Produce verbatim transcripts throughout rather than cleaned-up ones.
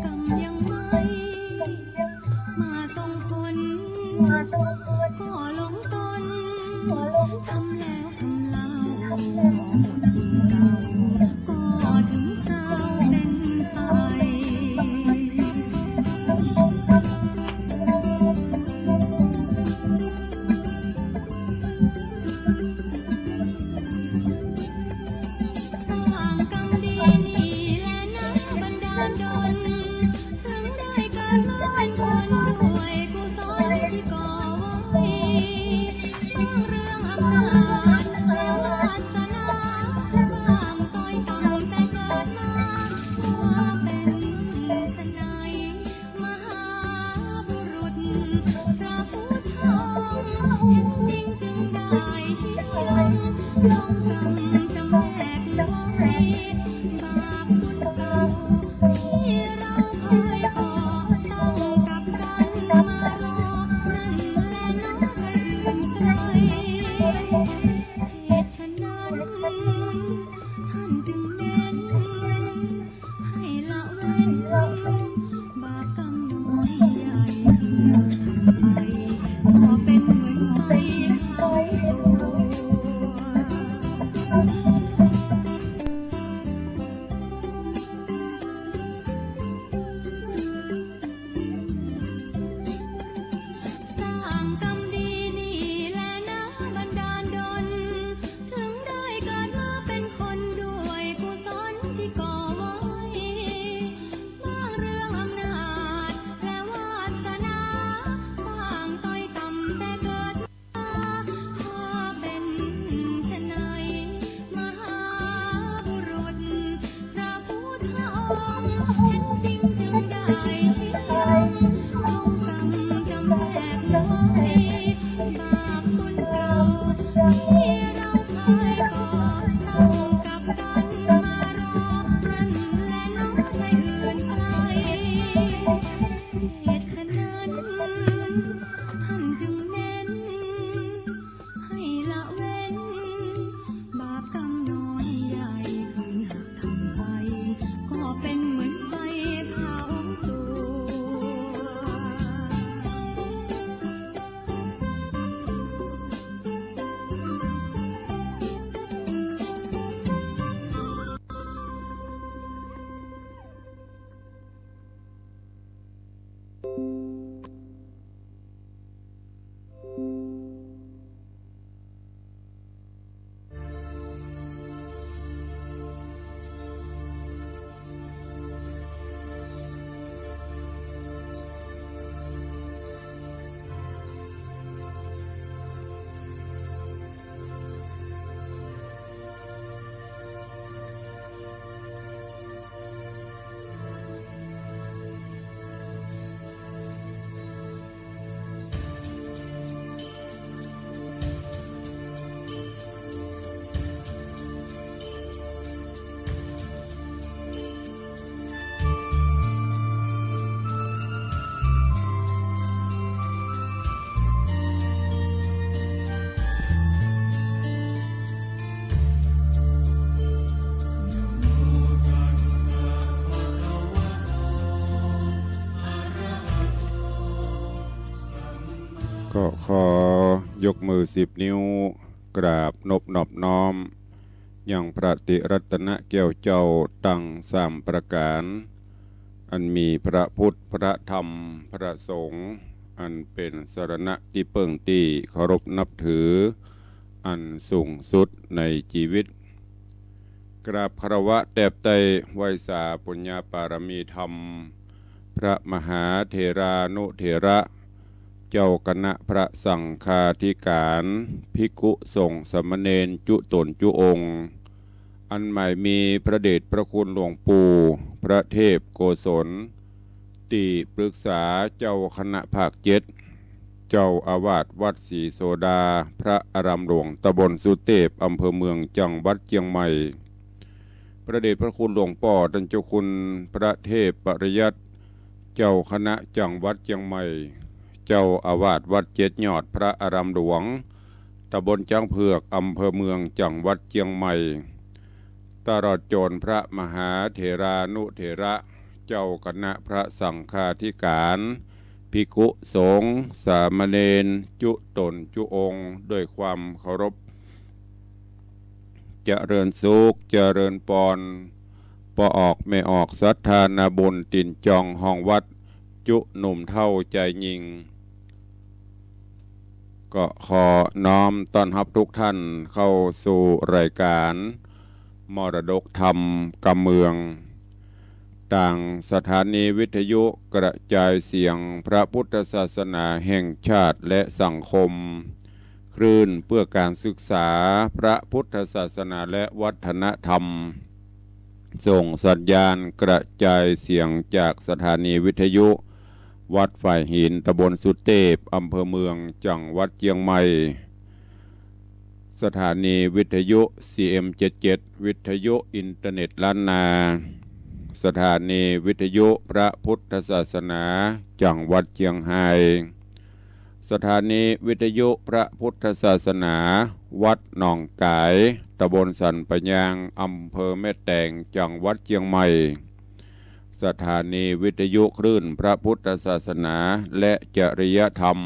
กำยังไม่มาส่งผล ก็หลงตนทำแล้วทำเล่า ก็ถึงคราวเป็นไป สร้างกรรมดีนี่แลนะบันดาลดล ถึงได้เกิดมาเป็นคนด้วยกุศลที่ก่อไว้ เรื่องอำนาจและวาสนา สร้างต้อยต่ำแต่เกิดมา ว่าเป็นไฉน มหาบุรุษพระพุทธองค์ เห็นจริงจึงได้เชื่อ ลงกรรมจำแนกไว้ บาปบุญเก่าที่เราเคยก่อ ต้องกลับกันมารอ นั่นแลเนาะใครอื่นไกล เหตุฉะนั้น ท่านจึงเน้น ให้ละเว้น บาปกรรมน้อยใหญ่ ไป ก็เป็นเหมือนไฟเผาตัว สร้างกรรมดีนี่แลนะบันดาลดล ถึงได้เกิดมาเป็นคนด้วยกุศลที่ก่อไว้ บางเรื่องอำนาจและวาสนา สร้างต้อยต่ำแต่เกิดมา ถ้าเป็นไฉน มหาบุรุษพระพุทธองค์ เห็นจริงจึงได้เชื่อ ลงกรรมจำแนกไว้ บาปบุญเก่าที่เราเคยก่อ ต้องกลับกันมารอ นั่นแลเนาะใครอื่นไกล เหตุฉะนั้น ท่านจึงเน้น ให้ละเว้น บาปกรรมน้อยใหญ่ คือหากทำไป ก็เป็นเหมือนไฟเผาตัว ก็ขอยกมือสิบนิ้ว กราบนบนอบน้อม ยังพระติรัตนแก้วเจ้าตังสามประก๋าน อันมีพระพุทธ พระธรรม พระสงฆ์ อันเป๋นสรณะตี้เปิ้งตี้เคารพนับถือ อันสูงสุดในจีวิต กราบคารวะแตบไต้ไหว้สาปุญญาปารมีธรรม พระมหาเถรานุเถระ เจ้าคณะพระสังฆาธิก๋าน ภิกขุสงฆ์สามเณรจุ๊ต๋นจุ๊องค์ อันหมายมีพระเดชพระคุณหลวงปู่พระเทพโกศล ตี้ปรึกษาเจ้าคณะภาคเจ็ด เจ้าอาวาสวัดศรีโสดา พระอารามหลวงตำบลสุเตพ อำเภอเมือง จังหวัดเจียงใหม่ พระเดชพระคุณหลวงป้อต้านเจ้าคุณพระเทพปริยัติ เจ้าคณะจังหวัดเจียงใหม่ เจ้าอาวาสวัดเจ็ดยอด พระอารามหลวงตำบลจ๊างเผือก อำเภอเมือง จังหวัดเจียงใหม่ ตลอดจ๋นพระมหาเถรานุเถระ เจ้าคณะพระสังฆาธิการ ภิกขุสงฆ์ สามเณร จุ๊ต๋นจุ๊องค์ ด้วยความเคารพ เจริญสุข เจริญปอน ป้อออกแม่ออกศรัทธานาบุญตี๋นจองห้องวัด จุ๊หนุ่มเฒ่าจายญิง ก็ขอน้อมต้อนฮับทุกท่านเข้าสู่รายการมรดกธรรมกำเมือง ตางสถานีวิทยุกระจายเสียงพระพุทธศาสนาแห่งชาติและสังคม คลื่นเพื่อการศึกษาพระพุทธศาสนาและวัฒนธรรม ส่งสัญญาณกระจายเสียงจากสถานีวิทยุวัดฝายหิน ตำบลสุเตพ อำเภอเมือง จังหวัดเจียงใหม่ สถานีวิทยุ ซีเอ็มเจ็ดเจ็ด วิทยุอินเทอร์เน็ตล้านนา สถานีวิทยุพระพุทธศาสนา จังหวัดเจียงฮาย สถานีวิทยุพระพุทธศาสนา วัดหนองก๋าย ตำบลสันป่ายยาง อำเภอแม่แตง จังหวัดเจียงใหม่ สถานีวิทยุคลื่นพระพุทธศาสนาและจริยธรรม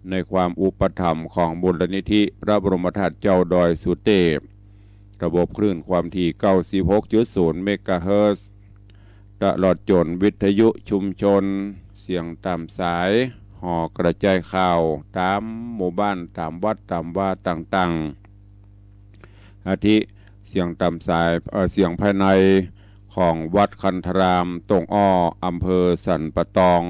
ในความอุปถัมภ์ของมูลนิธิพระบรมธาตุเจ้าดอยสุเตพ ระบบคลื่นความถี่ เก้าสิบหกจุดศูนย์ เมกะเฮิรตซ์ ตลอดจ๋นวิทยุชุมชน เสียงต๋ามสาย หอกระจายข่าว ต๋ามหมู่บ้าน ต๋ามวัด ต๋ามวาต่างๆ อาทิ เสียงต๋ามสาย เอ่อ เสียงภายในของวัดคันธาราม ตงอ้อ อำเภอสันป่าตอง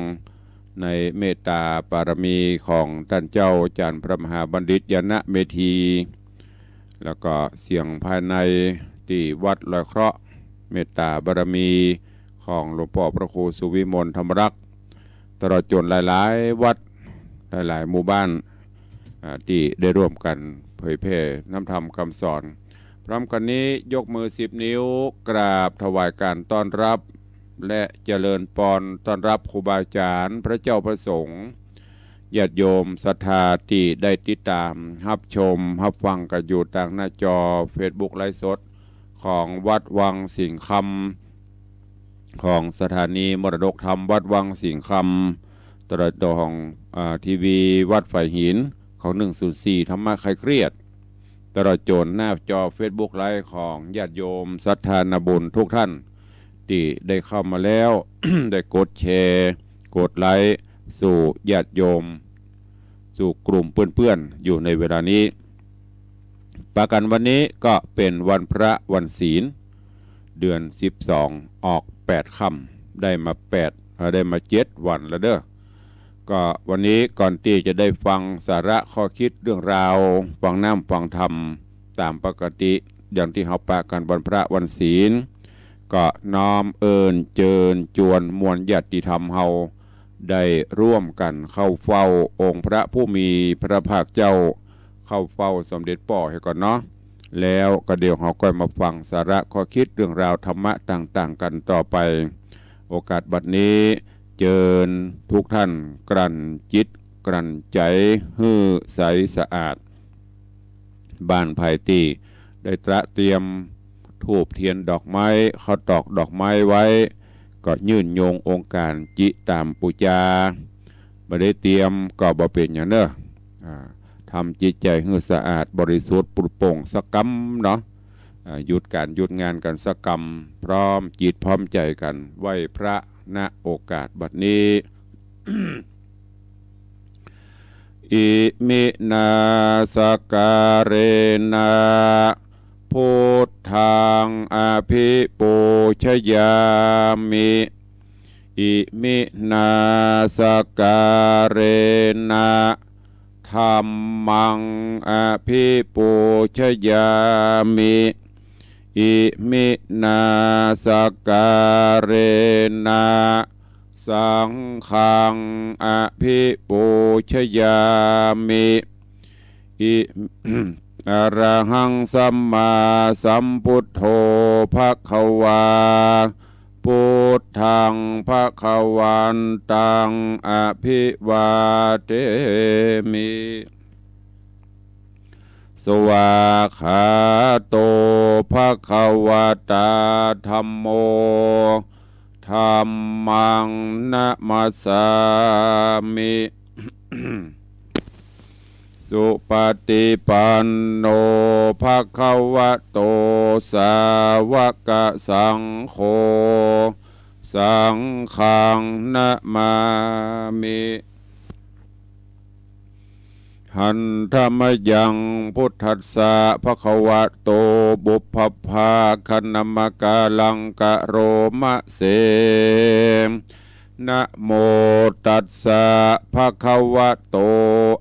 ในเมตตาบารมีของต้านเจ้าอาจ๋ารย์พระมหาบัณฑิต ญาณเมธี แล้วก็เสียงภายในตี้วัดลอยเคราะห์ เมตตาบารมีของหลวงป้อพระครูสุวิมลธรรมรักษ์ ตลอดจ๋นหลายๆ วัด หลายๆ หมู่บ้าน อ่า ตี้ได้ร่วมกั๋นเผยแผ่นำธรรมกำสอน พร้อมกั๋นนี้ยกมือสิบนิ้วกราบถวายก๋านต้อนฮับ และเจริญปอนต้อนฮับครูบาอาจ๋ารย์ พระเจ้าพระสงฆ์ ญาติโยมศรัทธาตี้ได้ติดต๋ามฮับชมฮับฟังกั๋นอยู่ตางหน้าจอเฟซบุ๊กไลฟ์สดของวัดวังสิงห์คำ ของสถานีมรดกธรรมวัดวังสิงห์คำ ตลอดจ๋นของ อ่า ทีวีวัดฝายหิน ของหนึ่งศูนย์สี่ธรรมะคลายเครียด ตลอดจ๋นหน้าจอเฟซบุ๊กไลฟ์ของญาติโยมศรัทธานาบุญทุกท่าน ตี้ได้เข้ามาแล้ว ได้กดแชร์ กดไลค์ สู่ญาติโยม สู่กลุ่มเปื้อนๆ อยู่ในเวลานี้ ปะกั๋นวันนี้ก็เป๋นวันพระวันศีล เดือนสิบสอง ออกแปดค่ำ ได้มาแปด เอ่อ ได้มาเจ็ดวันแล้วเด้อ ก็วันนี้ก่อนตี้จะได้ฟังสาระข้อคิดเรื่องราว ฟังน้ำฟังธรรมต๋ามปกติ อย่างตี้เฮาปะกั๋นวันพระวันศีล ก็น้อมเอิญเจิญจวนมวลญาติธรรมเฮา ได้ร่วมกั๋นเข้าเฝ้าองค์พระผู้มีพระภาคเจ้า เข้าเฝ้าสมเด็จป้อเหียก่อนเนาะ แล้วก็เดี๋ยวเฮาก้อยมาฟังสาระข้อคิดเรื่องราวธรรมะต่างๆ กั๋นต่อไป โอกาสบัดนี้เจิญทุกท่านกลั่นจิตกลั่นใจ๋หื้อใสสะอาด บ้านใผตี้ได้ตระเตรียมธูปเตียนดอกไม้ ข้าวตอกดอกไม้ไว้ ก็ยื่นโยงองค์ก๋านจิต๋ามปู๋จา บ่ได้เตรียมก็บ่เป๋นหยังเน่อ อ่า ทำจิตใจ๋หื้อสะอาดบริสุทธิ์ปลอดโปร่งสักกำเนาะ อ่า หยุดก๋านหยุดงานกั๋นสักกำ พร้อมจิตพร้อมใจ๋กั๋นไหว้พระ ณ โอกาสบัดนี้ อิมินาสการเณ พุทธังอภิปูชยามิ อิมินาสการเณ ธัมมังอภิปูชยามิ อิมินาสการเณ สังฆังอภิปูชยามิ อิ อะระหังสัมมาสัมพุทโธภะคะวา พุทธังภะคะวันตังอะภิวาเทมิ สวากขาโตภะคะวะตาธัมโม ธัมมังนะมัสสามิ สุปะติปันโน ภะคะวะโต สาวะกะสังโฆ สังฆังนะมามิ หันธะมะยัง พุทธัสสะ ภะคะวะโต ปุพพะภาคะนะมะกาลัง กะโรมะเส นะโมตัสสะ ภะคะวะโต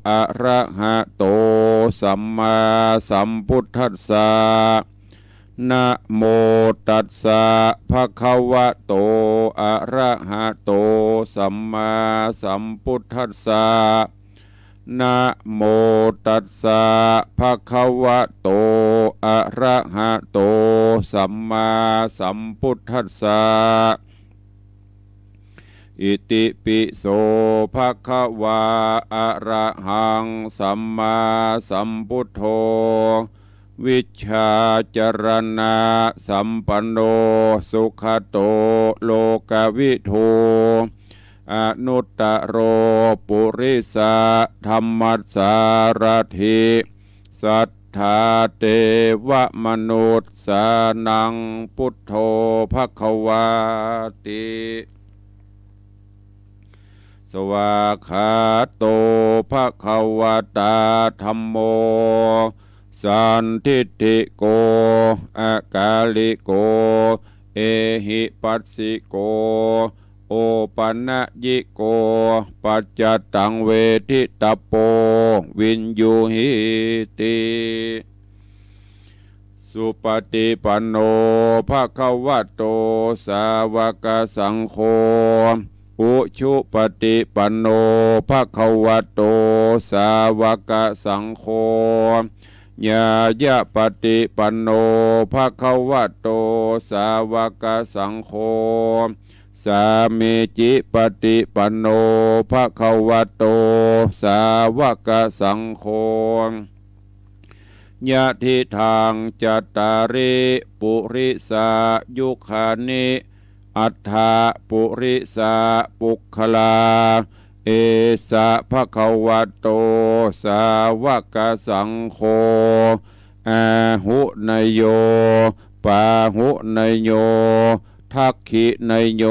อะระหะโต สัมมาสัมพุทธัสสะ นะโมตัสสะ ภะคะวะโต อะระหะโต สัมมาสัมพุทธัสสะ นะโมตัสสะ ภะคะวะโต อะระหะโต สัมมาสัมพุทธัสสะ อิติปิโส ภะคะวา อะระหัง สัมมาสัมพุทโธ วิชชาจารณะสัมปันโน สุขะโต โลกะวิทู อนุตตะโร ปุริสะธัมมัสสารัฐิ สัทธาเตวะมนุสสานัง พุทโธ ภะคะวาติ สวากขาโต ภะคะวะตา ธัมโม สันทิฏฐิโก อะกาลิโก เอหิปัสสิโก โอปะนะยิโก ปัจจะตังเวทิตะโป วิญญูหิติ สุปะติปันโน ภะคะวะโต สาวะกะสังโฆ อุชุปะติปันโน ภะคะวะโต สาวะกะสังโฆ ญาญะปะติปันโน ภะคะวะโต สาวะกะสังโฆ สามีจิปะติปันโน ภะคะวะโต สาวะกะสังโฆ ยะทิทัง จัตตาริ ปุริสายุคานิ อัฏฐะ ปุริสาปุคคลา เอสะ ภะคะวะโต สาวะกะสังโฆ อาหุเนยโย ปาหุเนยโย ทักขิเนยโย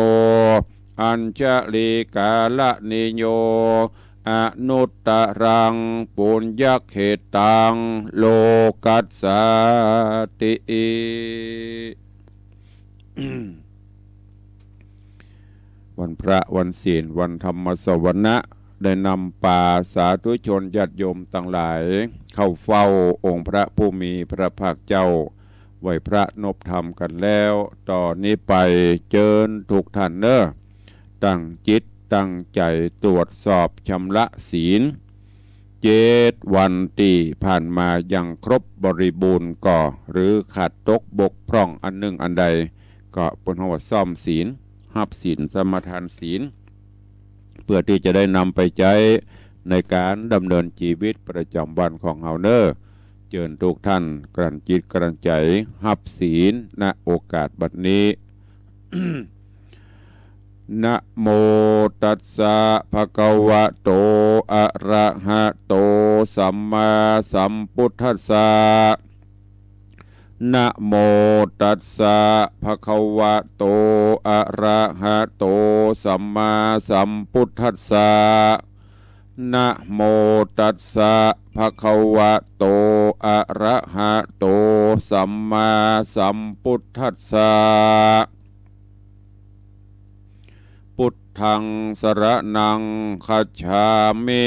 อัญชลีกาละเนยโย อนุตตะรัง ปุญญะเขตตัง โลกัสสาติ วันพระวันศีล วันธรรมสวนะ ได้นำปาสาธุชนญาติโยมตังหลาย เข้าเฝ้าองค์พระผู้มีพระภาคเจ้า ไหว้พระนบธรรมกั๋นแล้ว ต่อนี้ไปเจิญทุกท่านเน่อ ตั้งจิตตั้งใจ๋ตรวจสอบชำระศีล เจ็ดวันตี้ผ่านมายังครบบริบูรณ์ก่อ หรือขาดตกบกพร่องอันนึ่งอันใด ก็เปิ้นฮ้องว่าซ่อมศีล ฮับศีล สมาทานศีล เปื้อตี้จะได้นำไปใจ๊ในก๋านดำเนินจีวิตประจ๋ำวันของเฮาเน่อ เจิญทุกท่านกลั่นจิตกลั่นใจ๋ฮับศีล ณ โอกาสบัดนี้ นะโมตัสสะ ภะคะวะโต อะระหะโต สัมมาสัมพุทธัสสะ นะโมตัสสะ ภะคะวะโต อะระหะโต สัมมาสัมพุทธัสสะ นะโมตัสสะ ภะคะวะโต อะระหะโต สัมมาสัมพุทธัสสะ พุทธัง สรณัง คัจฉามิ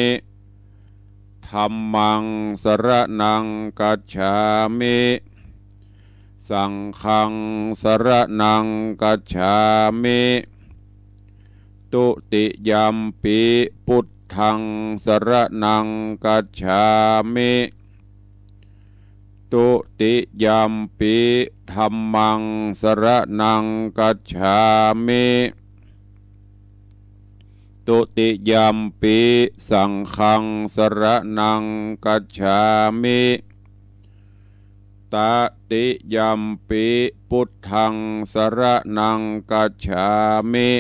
ธัมมัง สรณัง คัจฉามิ สังฆัง สรณัง คัจฉามิ ตุติยัมปิ พุทธัง สรณัง คัจฉามิ ตุติยัมปิ ธัมมัง สรณัง คัจฉามิ ตุติยัมปิ สังฆัง สรณัง คัจฉามิ ตติยัมปิ พุทธัง สรณัง คัจฉามิ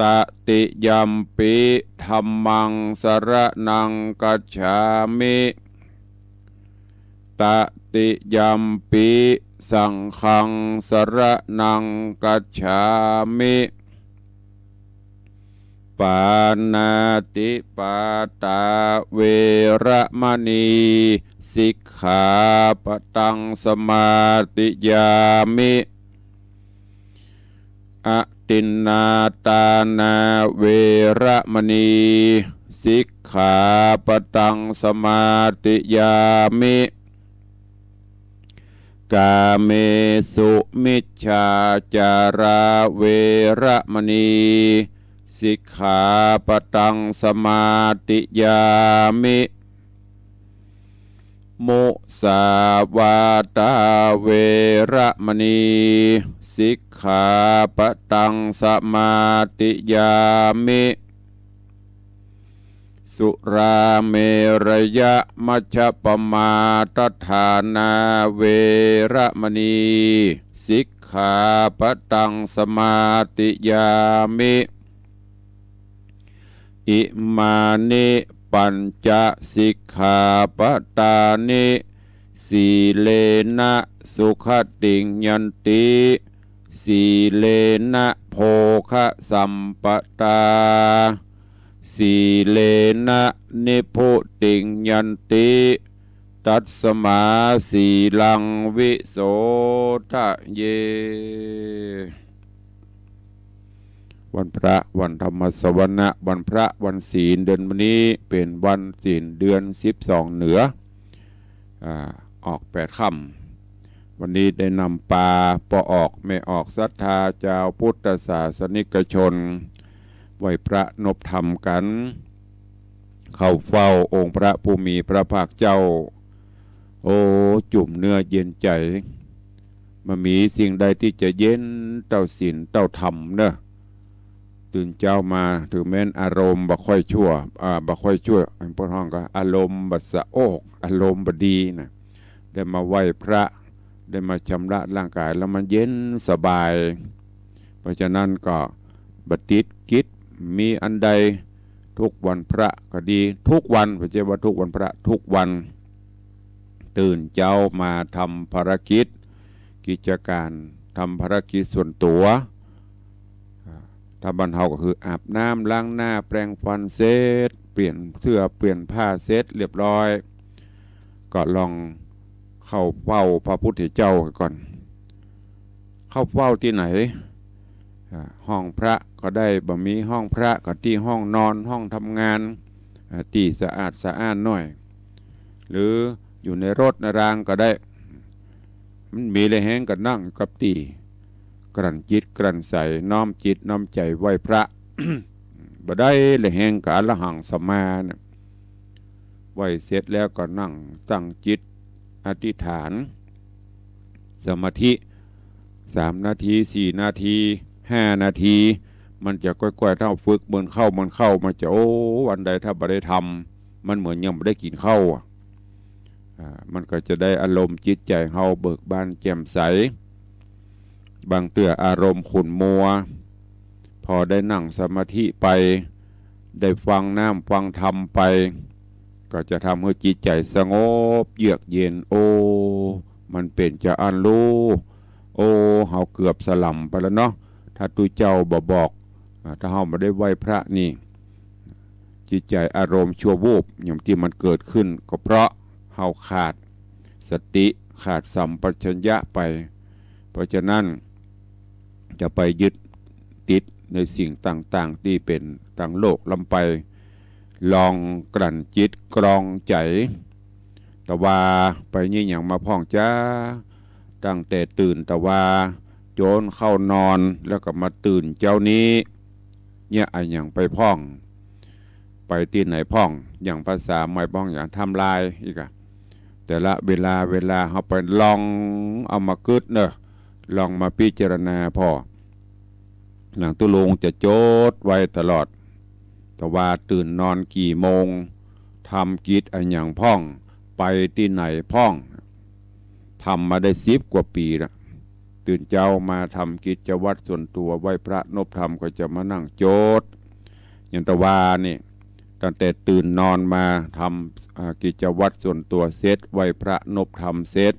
ตติยัมปิ ธัมมัง สรณัง คัจฉามิ ตติยัมปิ สังฆัง สรณัง คัจฉามิ ปาณาติปาตา เวระมะณี สิกขาปะตัง สมาธิยามิ อทินนาทานา เวระมะณี สิกขาปะตัง สมาธิยามิ กาเมสุมิจฉาจารา เวระมะณี สิกขาปะตัง สมาธิยามิ มุสาวาทา เวระมะณี สิกขาปะตัง สมาธิยามิ สุราเมรยะมัชฌปมาทฐานา เวระมะณี สิกขาปะตัง สมาธิยามิ อิมานิ ปัญจะ สิกขาปะตานิ สีเลนะ สุขติง ยันติ สีเลนะ โภคะสัมปะตา สีเลนะ นิพพุติง ยันติ ตัสมา สีลัง วิโสทะเย วันพระ วันธรรมสวนะ วันพระ วันศีล เดือนวันนี้เป๋นวันศีลเดือนสิบสองเหนือ อ่า ออกแปดค่ำ วันนี้ได้นำปาป้อออกแม่ออกศรัทธาจาวพุทธศาสนิกชน ไหว้พระนบธรรมกั๋น เข้าเฝ้าองค์พระผู้มีพระภาคเจ้า โอ้ จุ่มเนื้อเย็นใจ๋ บ่มีสิ่งใดตี้จะเย็นเต้าศีลเต้าธรรมเนาะ ตื่นเจ๊ามา ถึงแม้นอารมณ์บ่ค่อยชั่ว อ่า บ่ค่อยชั่ว ปวดฮ้องก็อารมณ์บ่สะโอก อารมณ์บ่ดีน่ะ ได้มาไหว้พระ ได้มาชำระร่างกายแล้วมันเย็นสบาย เพราะฉะนั้นก็บ่ติดกิจ มีอันใด ทุกวันพระก็ดี ทุกวัน บ่ใจ้ว่าทุกวันพระ ทุกวัน ตื่นเจ๊ามาทำภารกิจ กิจก๋าน ทำภารกิจส่วนตั๋ว อ่า ถ้าบ้านเฮาก็คืออาบน้ำล้างหน้าแปรงฟันเสร็จ เปลี่ยนเสื้อเปลี่ยนผ้าเสร็จเรียบร้อย ก็ลองเข้าเฝ้าพระพุทธเจ้าก่อน เข้าเฝ้าตี้ไหน อ่า ห้องพระก็ได้ บ่มีห้องพระก็ตี้ห้องนอน ห้องทำงาน อ่า ตี้สะอาดสะอ้านหน่อย หรืออยู่ในรถในรางก็ได้ มันมีแลแฮงก็นั่งกับตี้ กลั่นจิตกลั่นใส น้อมจิตน้อมใจ๋ไหว้พระ บ่ได้แลแฮงก็อรหังสัมมาน่ะ ไหว้เสร็จแล้วก็นั่งตั้งจิตอธิษฐาน สมาธิ สามนาที สี่นาที ห้านาที มันจะก้อยๆ เต้าฝึก เหมือนเข้า เหมือนเข้า มันจะ โอ้ วันใดถ้าบ่ได้ทำ มันเหมือนยังบ่ได้กิ๋นข้าวอะ อ่า มันก็จะได้อารมณ์จิตใจ๋เฮาเบิกบานแจ่มใส บางเตื้ออารมณ์ขุ่นมัว พอได้นั่งสมาธิไป ได้ฟังน้ำฟังธรรมไป ก็จะทำหื้อจิตใจ๋สงบเยือกเย็น โอ้ มันเป๋นจาอั้นลู โอ้ เฮาเกือบสล่ำไปแล้วเนาะ ถ้าตุ๊เจ้าบ่บอก อ่า ถ้าเฮาบ่ได้ไหว้พระนี่ จิตใจ๋อารมณ์ชั่ววูบอย่างตี้มันเกิดขึ้น ก็เพราะเฮาขาดสติ ขาดสัมปชัญญะไป เพราะฉะนั้น จะไปยึดติดในสิ่งต่างๆ ตี้เป๋นตางโลกล้ำไป ลองกลั่นจิตกรองใจ๋ ตะวาไปเยียะหยังมาพ่องจ๊า ตั้งแต่ตื่นตะวา จ๋นเข้านอน แล้วก็มาตื่นเจ๊านี้ เยียะอะหยังไปพ่อง ไปตี้ไหนพ่อง อย่างภาษาใหม่พ่องอย่างทำลายอีกอะ แต่ละเวลา เวลาเฮาไปลองเอามากึ๊ดเนาะ ลองมาพิจารณาผ่อ หนังตุ๊ลุงจะจดไว้ตลอด ตะวาตื่นนอนกี่โมง ทำกิจอะหยังพ่อง ไปตี้ไหนพ่อง ทำมาได้สิบกว่าปีละ ตื่นเจ๊ามาทำกิจวัตรส่วนตั๋ว ไหว้พระนบธรรม ก็จะมานั่งจด อย่างตะวานี่ ตั้งแต่ตื่นนอนมาทำ อ่า กิจวัตรส่วนตั๋วเสร็จ ไหว้พระนบธรรมเสร็จ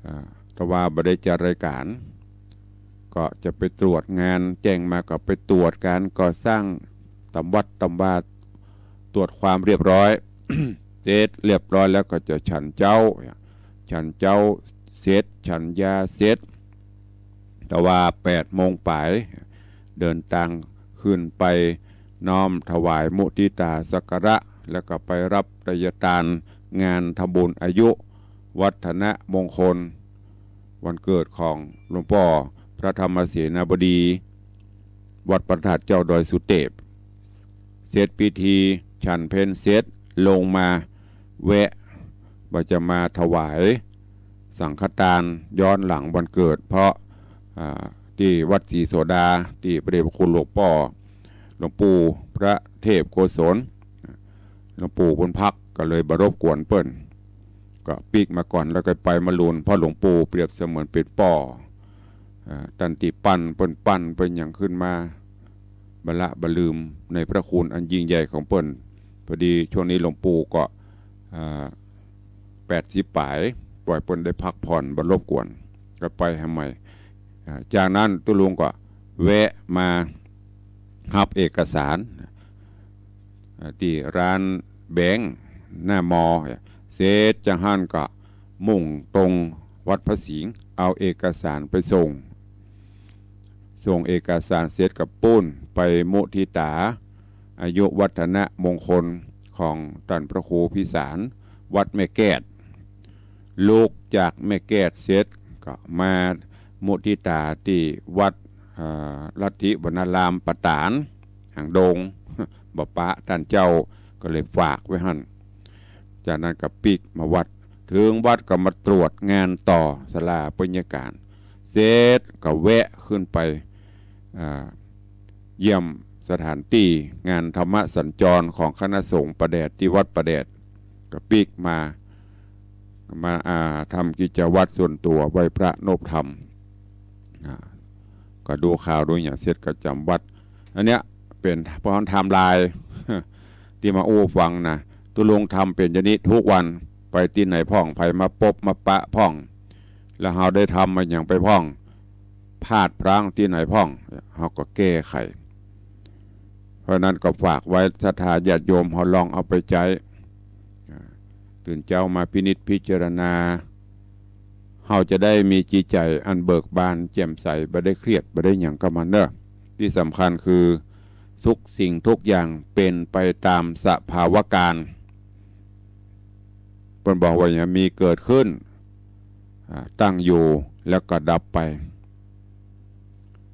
อ่า ตะวาบ่ได้จัดรายก๋าน ก็จะไปตรวจงาน แจ้งมาก็ไปตรวจก๋านก่อสร้างต๋ามวัดต๋ามวา ตรวจความเรียบร้อย เสร็จเรียบร้อยแล้วก็จะฉันเจ๊า ฉันเจ๊าเสร็จ ฉันยาเสร็จ ตะวาแปดโมงป๋าย เดินตางขึ้นไปน้อมถวายมุทิตาสักการะ แล้วก็ไปฮับไตรยตานงานทำบุญอายุวัฒนมงคล วันเกิดของหลวงป้อพระธรรมเสนาบดี วัดพระธาตุเจ้าดอยสุเตป เสร็จพิธีฉันเพลเสร็จลงมาแวะ ว่าจะมาถวายสังฆทานย้อนหลังวันเกิด เพราะ อ่า ตี้วัดศรีโสดา ตี้พระเดชพระคุณหลวงป้อ หลวงปู่พระเทพโกศล หลวงปู่เปิ้นพัก ก็เลยบ่รบกวนเปิ้น ก็ปิ๊กมาก่อน แล้วก็ไปมาลุน เพราะหลวงปู่เปรียบเสมือนเป๋นป้อ อ่า ตันตี้ปั้นเปิ้น ปั้นเปิ้นหยังขึ้นมา บ่ละบ่ลืมในพระคุณอันยิ่งใหญ่ของเปิ้น พอดีช่วงนี้หลวงปู่ก็ อ่า แปดสิบป๋าย ปล่อยเปิ้นได้พักผ่อน บ่รบกวน ก็ไปหาใหม่ อ่า จากนั้นตุ๊ลุงก็แวะมาฮับเอกสาร อ่า ตี้ร้านแบงก์หน้ามอ เสร็จจากหั้นก็มุ่งตรงวัดพระสิงห์ เอาเอกสารไปส่ง ส่งเอกสารเสร็จก็ปู้นไปมุทิตาอายุวัฒนมงคลของต้านพระครูพิสาร วัดแม่แก้ด ลุกจากแม่แก้ดเสร็จก็มามุทิตาตี้วัด อ่า ลัทธิวนารามปะตาน หางดง บ่ปะต้านเจ้า ก็เลยฝากไว้หั้น จากนั้นก็ปิ๊กมาวัด เถิงวัดก็มาตรวจงานต่อศาลาปัญญาการ เสร็จก็แวะขึ้นไป อ่า เยี่ยมสถานตี้งานธรรมสัญจรของคณะสงฆ์ป่าแดด ตี้วัดป่าแดด ก็ปิ๊กมา มา อ่า ทำกิจวัตรส่วนตั๋ว ไหว้พระนบธรรม อ่า ก็ดูข่าวดูหยังเสร็จก็จ๋ำวัด อันเนี้ยเป๋นพรไทม์ไลน์ ตี้มาอู้ฟังนะ ตุ๊ลุงทำเป๋นอย่างนี้ทุกวัน ไปตี้ไหนพ่อง ใผมาปบมาปะพ่อง แล้วเฮาได้ทำมาหยังไปพ่อง พลาดพลั้งตี้ไหนพ่อง เฮาก็แก้ไข เพราะนั้นก็ฝากไว้ศรัทธาญาติโยมเฮาลองเอาไปใจ๊ อ่า ตื่นเจ๊ามาพินิจพิจารณา เฮาจะได้มีจิตใจ๋อันเบิกบานแจ่มใส บ่ได้เครียด บ่ได้หยังกับมันเน่อ ตี้สำคัญคือทุกสิ่งทุกอย่างเป๋นไปตามสภาวะการ เปิ้นบอกว่าอย่างมีเกิดขึ้น อ่า ตั้งอยู่ แล้วก็ดับไป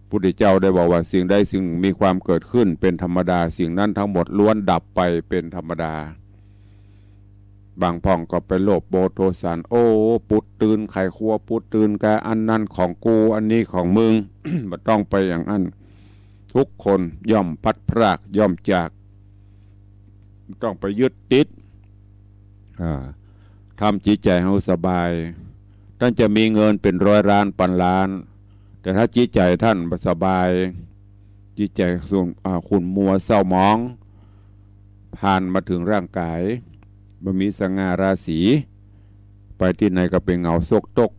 พุทธเจ้าได้บอกว่าสิ่งใดสิ่งหนึ่งมีความเกิดขึ้นเป๋นธรรมดา สิ่งนั้นทั้งหมดล้วนดับไปเป๋นธรรมดา บางพ่องก็ไปโลภโมโทสัน โอ้ ปุดตื่นไขครัว ปุดตื่นกะอันนั้นของกู อันนี้ของมึง บ่ต้องไปอย่างนั้น ทุกคนย่อมพลัดพราก ย่อมจาก บ่ต้องไปยึดติด อ่า ทำจิตใจ๋เฮาสบาย ต้านจะมีเงินเป๋นร้อยล้านปันล้าน แต่ถ้าจิตใจ๋ต้านบ่สบาย จิตใจ๋ขุ่น อ่า ขุ่นมัวเศร้าหมอง ผ่านมาเถิงร่างก๋าย บ่มีสง่าราศี ไปตี้ไหนก็เป๋นเหงาซกตก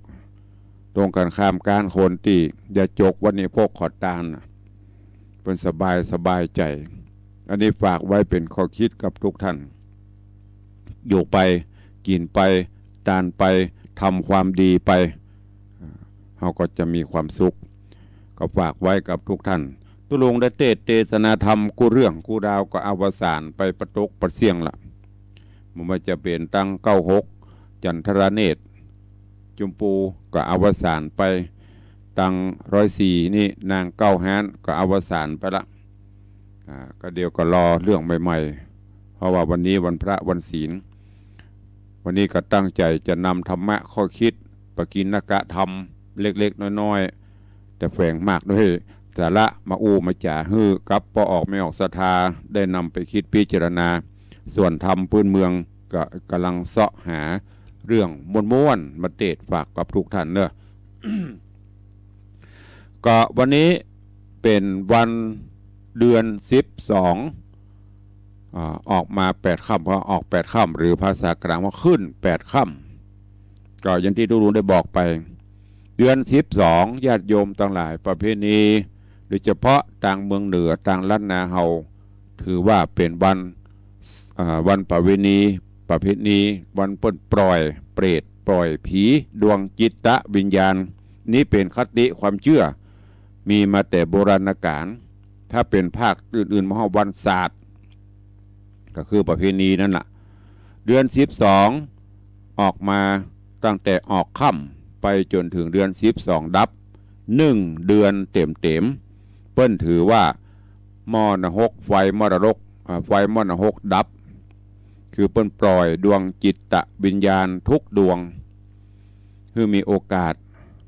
ตรงกันข้ามก้านคนตี้ยาจกวัณณพจน์ขอตานน่ะ เปิ้นสบาย สบายใจ๋ อันนี้ฝากไว้เป๋นข้อคิดกับทุกท่าน อยู่ไป กิ๋นไป ตานไป ทำความดีไป เฮาก็จะมีความสุข ก็ฝากไว้กับทุกท่าน ตุ๊ลุงได้เตสน์เตสนาธรรมกู้เรื่องกู้ราวก็อวสานไปปะตกปะเสี้ยงละ บ่ว่าจะเป๋นตังเก้าหก จันทรเนตร จุมปูก็อวสานไป ตังร้อยสี่นี่นางเก้าฮ้านก็อวสานไปละ อ่า ก็เดี๋ยวก็รอเรื่องใหม่ๆ เพราะว่าวันนี้วันพระวันศีล วันนี้ก็ตั้งใจ๋จะนำธรรมะข้อคิด ปกิณกธรรมเล็กๆ น้อยๆ แต่แฝงมากด้วยสาระมาอู้มาจ๋าหื้อกับป้อออกแม่ออกศรัทธาได้นำไปคิดพิจารณา ส่วนธรรมพื้นเมืองก็ก่ำลังเซาะหา เรื่องม่วนๆ มาเตศน์ฝากกับทุกท่านเนอะ ก็วันนี้เป๋นวันเดือนสิบสอง อ่า ออกมาแปดค่ำ ก็ออกแปดค่ำ หรือภาษากลางว่าขึ้นแปดค่ำ ก็อย่างตี้ตุ๊ลุงได้บอกไป เดือนสิบสอง ญาติโยมตังหลาย ประเพณี โดยเฉพาะตางเมืองเหนือ ตางล้านนาเฮา ถือว่าเป๋นวัน อ่า วันประเวณี ประเพณี วันเปิ้นปล่อยเปรต ปล่อยผี ดวงจิตวิญญาณ นี้เป๋นคติความเจื้อ มีมาแต่โบราณกาล ถ้าเป๋นภาคอื่นๆ มาฮ้องวันสาด ก็คือประเพณีนั่นน่ะ เดือนสิบสอง ออกมาตั้งแต่ออกค่ำไปจ๋นเถิงเดือนสิบสองดับ หนึ่งเดือนเต๋มๆ เปิ้นถือว่ามรณหก ไฟมรณหก อ่า ไฟมรณหกดับ คือเปิ้นปล่อยดวงจิตวิญญาณทุกดวง หื้อมีโอกาส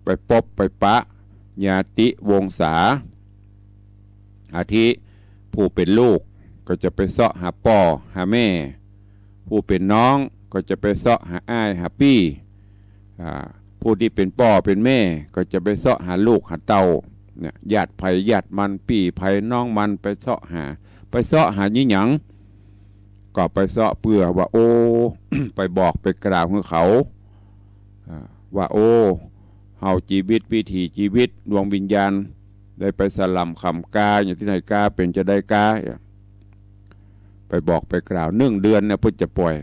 ไปปบไปปะญาติวงศา อาทิ ผู้เป๋นลูกก็จะไปเซาะหาป้อหาแม่ ผู้เป๋นน้องก็จะไปเซาะหาอ้ายหาปี้ อ่า ผู้ตี้เป๋นป้อเป๋นแม่ก็จะไปเซาะหาลูกหาเต้า เนี่ย ญาติใผญาติมัน ปี้ใผน้องมัน ไปเซาะหา ไปเซาะหายี่หยัง ก็ไปเซาะเปื้อว่า โอ้ ไปบอกไปกล่าวหื้อเขา อ่า ว่า โอ้ เฮาจีวิต วิถีจีวิต ดวงวิญญาณ ได้ไปสล่ำค่ำกา อย่างตี้ไหนกา เป๋นจาใดกา ไปบอกไปกล่าว หนึ่งเดือนเนี่ยเปิ้นจะปล่อย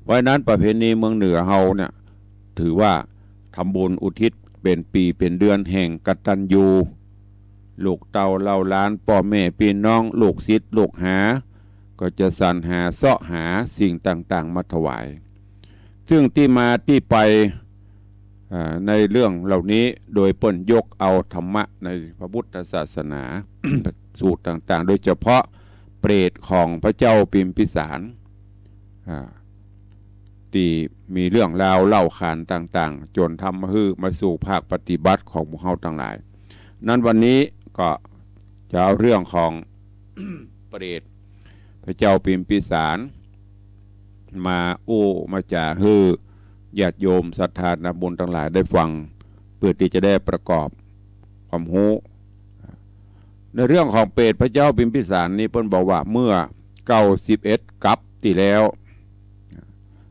เพราะฉะนั้นประเพณีเมืองเหนือเฮาเนี่ย ถือว่าทำบุญอุทิศเป๋นปี๋เป๋นเดือนแห่งกตัญญู ลูกเต้าเหล่าหลาน ป้อแม่ปี้น้อง ลูกศิษย์ลูกหา ก็จะสรรหาเซาะหาสิ่งต่างๆ มาถวาย ซึ่งตี้มาตี้ไป อ่า ในเรื่องเหล่านี้ โดยเปิ้นยกเอาธรรมะในพระพุทธศาสนา สูตรต่างๆ โดยเฉพาะเปรตของพระเจ้าพิมพิสาร อ่า ตี้มีเรื่องราวเล่าขานต่างๆ จ๋นทำหื้อมาสู่ภาคปฏิบัติของหมู่เฮาตังหลาย นั้นวันนี้ก็จะเอาเรื่องของ เปรตพระเจ้าพิมพิสาร มาอู้มาจ๋าหื้อญาติโยมศรัทธานักบุญตังหลายได้ฟัง เปื้อตี้จะได้ประกอบความฮู้ ในเรื่องของเปรตพระเจ้าพิมพิสารนี้ เปิ้นบอกว่าเมื่อเก้าสิบเอ็ดกัปตี้แล้ว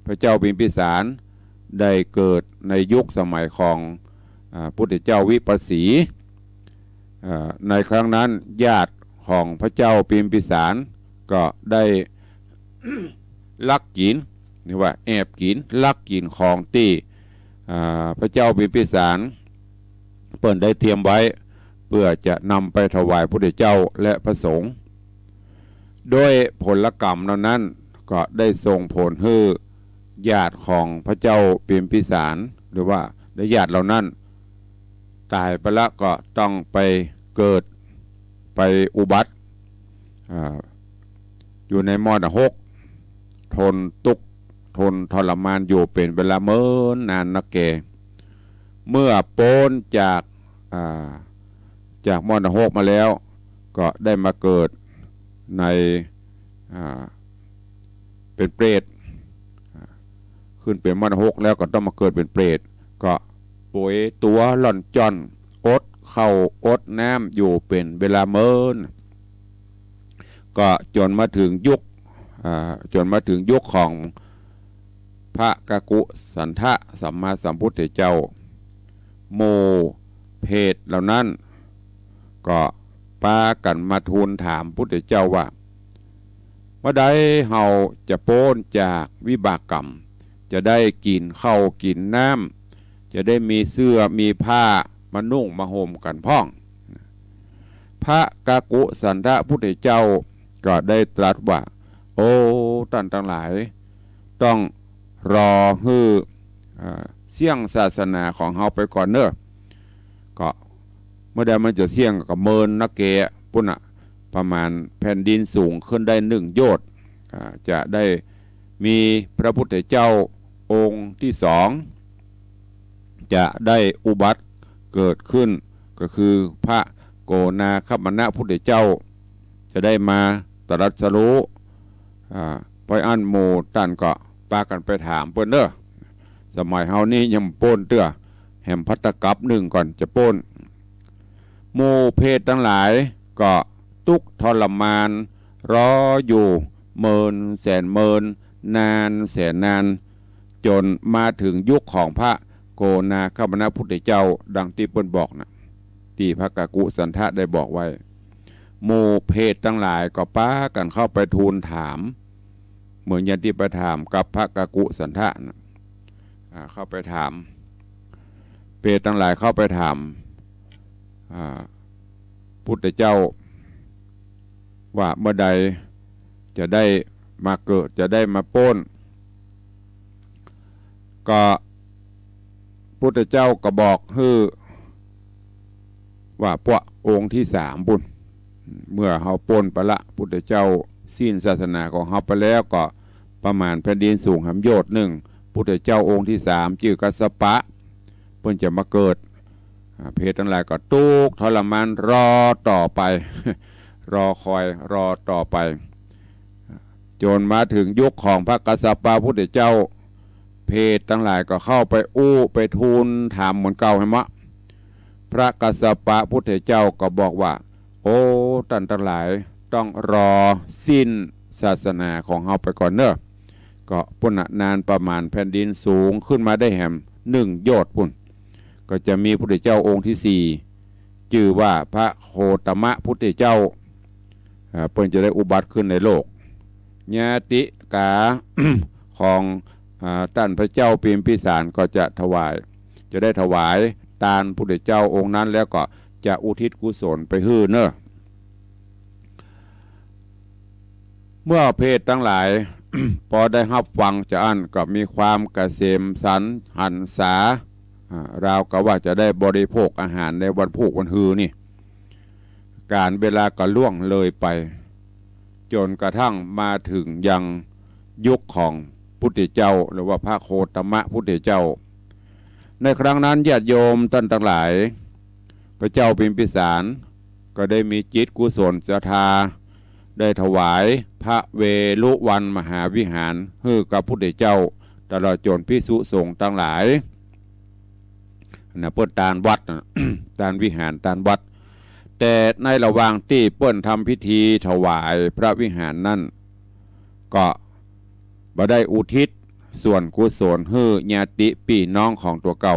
พระเจ้าพิมพิสารได้เกิดในยุคสมัยของ อ่า พุทธเจ้าวิปัสสี อ่า ในครั้งนั้นญาติของพระเจ้าพิมพิสารก็ได้ ลักกิ๋น หรือว่าแอบกิ๋น ลักกิ๋นของตี้ อ่า พระเจ้าพิมพิสารเปิ้นได้เตรียมไว้ เปื้อจะนำไปถวายพุทธเจ้าและพระสงฆ์ โดยผลกรรมเหล่านั้นก็ได้ส่งผลหื้อญาติของพระเจ้าพิมพิสาร หรือว่าได้ญาติเหล่านั้น ต๋ายไปแล้วก็ต้องไปเกิด ไปอุบัติ อ่า อยู่ในมรณหก ทนตุ๊กข์ทนทรมานอยู่เป๋นเวลาเมินนานนักแก เมื่อป๊นจาก อ่า จากมรณหกมาแล้ว ก็ได้มาเกิดใน อ่า เป๋นเปรต อ่า ขึ้นเป๋นมรณหกแล้วก็ต้องมาเกิดเป๋นเปรต ก็โผยตั๋วล่อนจ้อน อดข้าวอดน้ำอยู่เป๋นเวลาเมิน ก็จ๋นมาเถิงยุค อ่า จ๋นมาเถิงยุคของพระกักกุสันทะสัมมาสัมพุทธเจ้า หมู่เปรตเหล่านั้น ก็ปากั๋นมาทูลถามพุทธเจ้าว่า เมื่อใดเฮาจะป๊นจากวิบากกรรม จะได้กิ๋นข้าวกิ๋นน้ำ จะได้มีเสื้อมีผ้ามานุ่งมาห่มกั๋นพ่อง พระกักกุสันทะพุทธเจ้าก็ได้ตรัสว่า โอ้ ต้านตังหลาย ต้องรอหื้อ อ่า เสี้ยงศาสนาของเฮาไปก่อนเน่อ ก็เมื่อใดมันจะเสี้ยงก็เมินนักแกปุ้นน่ะ ประมาณแผ่นดินสูงขึ้นได้หนึ่งโยชน์ อ่า จะได้มีพระพุทธเจ้าองค์ที่สอง จะได้อุบัติเกิดขึ้น ก็คือพระโกนาคคัมมณะพุทธเจ้า จะได้มาตรัสรู้ อ่า เพราะอั้นหมู่ต้านก็ป ปากั๋นไปถามเปิ้นเน่อ สมัยเฮานี้ยังบ่ป๊นเตื้อ แหมพัดตะกั๊บนึ่งก่อนจะป๊น หมู่เปรตตังหลายก็ตุ๊กข์ทรมาน รออยู่เมินแสนเมิน นานแสนนาน จ๋นมาเถิงยุคของพระโกนาคกัมมปะนะพุทธเจ้า ดังตี้เปิ้นบอกน่ะ ตี้พระกักกุสันทะได้บอกไว้ หมู่เปรตตังหลายก็ปากั๋นเข้าไปทูลถาม เหมือนอย่างตี้ไปถามกับพระกักกุสันทะน่ะ อ่า เข้าไปถาม เปรตตังหลายเข้าไปถาม อ่า พุทธเจ้า ว่าเมื่อใดจะได้มาเกิด จะได้มาป๊น ก็พุทธเจ้าก็บอกหื้อ ว่าพวกองค์ตี้สามปู้น เมื่อเฮาป๊นไปละ พุทธเจ้าสิ้นศาสนาของเฮาไปแล้ว ก็ประมาณแผ่นดินสูงแหมโยชน์นึ่ง พุทธเจ้าองค์ตี้สามจื้อกัสสปะ เปิ้นจะมาเกิด อ่า เปรตตังหลายก็ตุ๊กข์ทรมานรอต่อไป รอคอยรอต่อไป จ๋นมาเถิงยุคของพระกัสสปะพุทธเจ้า เปรตตังหลายก็เข้าไปอู้ไปทูลถามเหมือนเก่าหั้นเนาะ พระกัสสปะพุทธเจ้าก็บอกว่า โอ้ ต้านตังหลายต้องรอสิ้นศาสนาของเฮาไปก่อนเน่อ ก็ปู้นน่ะ นานประมาณแผ่นดินสูงขึ้นมาได้แหมนึ่งโยชน์ปู้น ก็จะมีพุทธเจ้าองค์ตี้สี่ จื้อว่าพระโคตมะพุทธเจ้า อ่า เปิ้นจะได้อุบัติขึ้นในโลก ญาติกา ของ อ่า ต้านพระเจ้าพิมพิสารก็จะถวาย จะได้ถวายตานพุทธเจ้าองค์นั้น แล้วก็จะอุทิศกุศลไปหื้อเน่อ เมื่อเปรตตังหลาย ปอได้ฮับฟังจาอั้นก็มีความกะเสมสันหรรษา อ่า ราวกับว่าจะได้บริโภคอาหารในวันพูกวันฮือนี่ ก๋าลเวลาก็ล่วงเลยไป จ๋นกระทั่งมาเถิงยังยุคของพุทธเจ้า หรือว่าพระโคตมะพุทธเจ้า ในครั้งนั้นญาติโยมต้านตังหลาย พระเจ้าพิมพิสารก็ได้มีจิตกุศลศรัทธา ได้ถวายพระเวฬุวันมหาวิหารหื้อกับพุทธเจ้า ตลอดจ๋นภิกษุสงฆ์ตังหลาย น่ะ เปิ้นตานวัดน่ะ ตานวิหารตานวัด แต่ในระหว่างตี้เปิ้นทำพิธีถวายพระวิหารนั้น ก็บ่ได้อุทิศส่วนกุศลหื้อญาติปี้น้องของตั๋วเก่า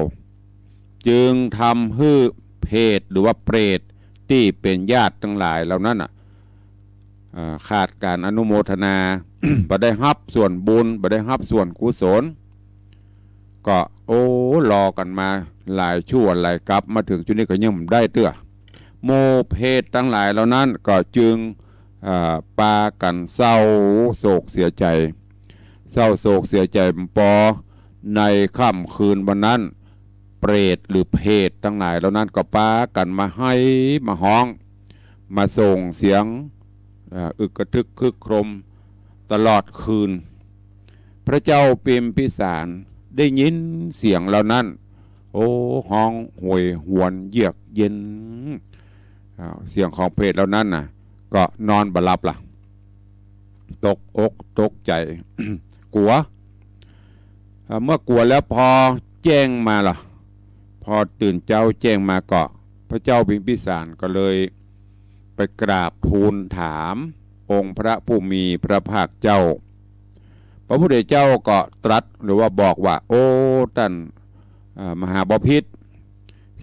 จึงทำหื้อเปรตหรือว่าเปรตตี้เป๋นญาติตังหลายเหล่านั้นน่ะ อ่า ขาดก๋านอนุโมทนา บ่ได้ฮับส่วนบุญ บ่ได้ฮับส่วนกุศล ก็ โอ้ รอกั๋นมาหลายชั่วหลายกัป มาเถิงจุดนี้ก็ยังบ่ได้เตื้อ หมู่เปรตตังหลายเหล่านั้นก็จึง อ่า ปากั๋นเศร้าโศกเสียใจ๋ เศร้าโศกเสียใจ๋ปอ ในค่ำคืนวันนั้น เปรตหรือเปรตตังหลายเหล่านั้นก็ปากั๋นมาไห้มาฮ้อง มาส่งเสียง อ่า อึกกระทึกครึกโครมตลอดคืน พระเจ้าพิมพิสารได้ยินเสียงเหล่านั้น โอ้ ฮ้องโหยหวนเยือกเย็น อ่า เสียงของเปรตเหล่านั้นน่ะ ก็นอนบ่หลับละ ตกอกตกใจ๋ กั๋ว อ่า เมื่อกั๋วแล้วปอแจ้งมาละ ปอตื่นเจ๊าแจ้งมาก็ พระเจ้าพิมพิสารก็เลยไปกราบทูลถามองค์พระผู้มีพระภาคเจ้า พระพุทธเจ้าก็ตรัสหรือว่าบอกว่า โอ้ ต้าน อ่า มหาบพิตร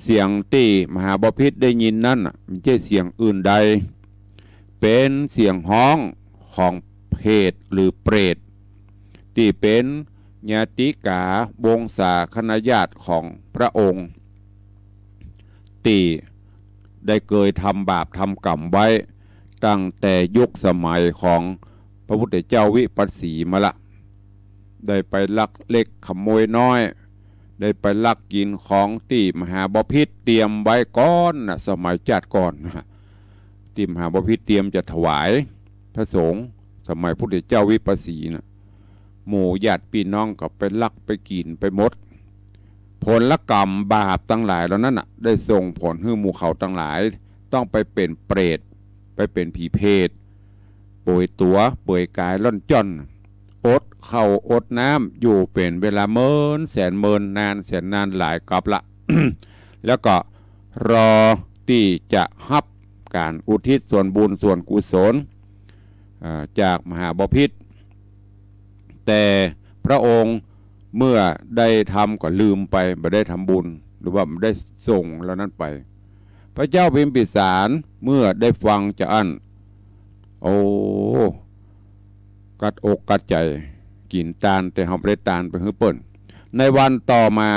เสียงตี้มหาบพิตรได้ยินนั้นน่ะ บ่ใจ้เสียงอื่นใด เป๋นเสียงฮ้องของเปรตหรือเปรต ตี้เป๋นญาติกาวงศาคณาญาติของพระองค์ ตี้ได้เกยทำบาปทำก๋รรมไว้ ตั้งแต่ยุคสมัยของพระพุทธเจ้าวิปัสสีมาละ ได้ไปลักเล็กขโมยน้อย ได้ไปลักกิ๋นของตี้มหาบพิตรเตรียมไว้ก่อนน่ะ สมัยจาติก่อนน่ะ ตี้มหาบพิตรเตรียมจะถวายพระสงฆ์ สมัยพุทธเจ้าวิปัสสีน่ะ หมู่ญาติปี้น้องก็ไปลักไปกิ๋นไปหมด ผลกรรมบาปตังหลายเหล่านั้นน่ะ ได้ส่งผลหื้อหมู่เขาตังหลาย ต้องไปเป๋นเปรต ไปเป๋นผีเปรต เปือยตั๋วเปือยก๋ายล่อนจ้อน อด ข้าวอดน้ำอยู่เป๋นเวลาเมินแสนเมิน นานแสนนานหลายกัปละ แล้วก็รอตี้จะฮับก๋านอุทิศส่วนบุญส่วนกุศล อ่า จากมหาบพิตร แต่พระองค์เมื่อได้ทำก็ลืมไป บ่ได้ทำบุญ หรือว่าบ่ได้ส่งเหล่านั้นไป พระเจ้าพิมพิสารเมื่อได้ฟังจาอั้น โอ้ กัดอกกัดใจ๋ กิ๋นตาน แต่เฮาบ่ได้ตานไปหื้อเปิ้น ในวันต่อมา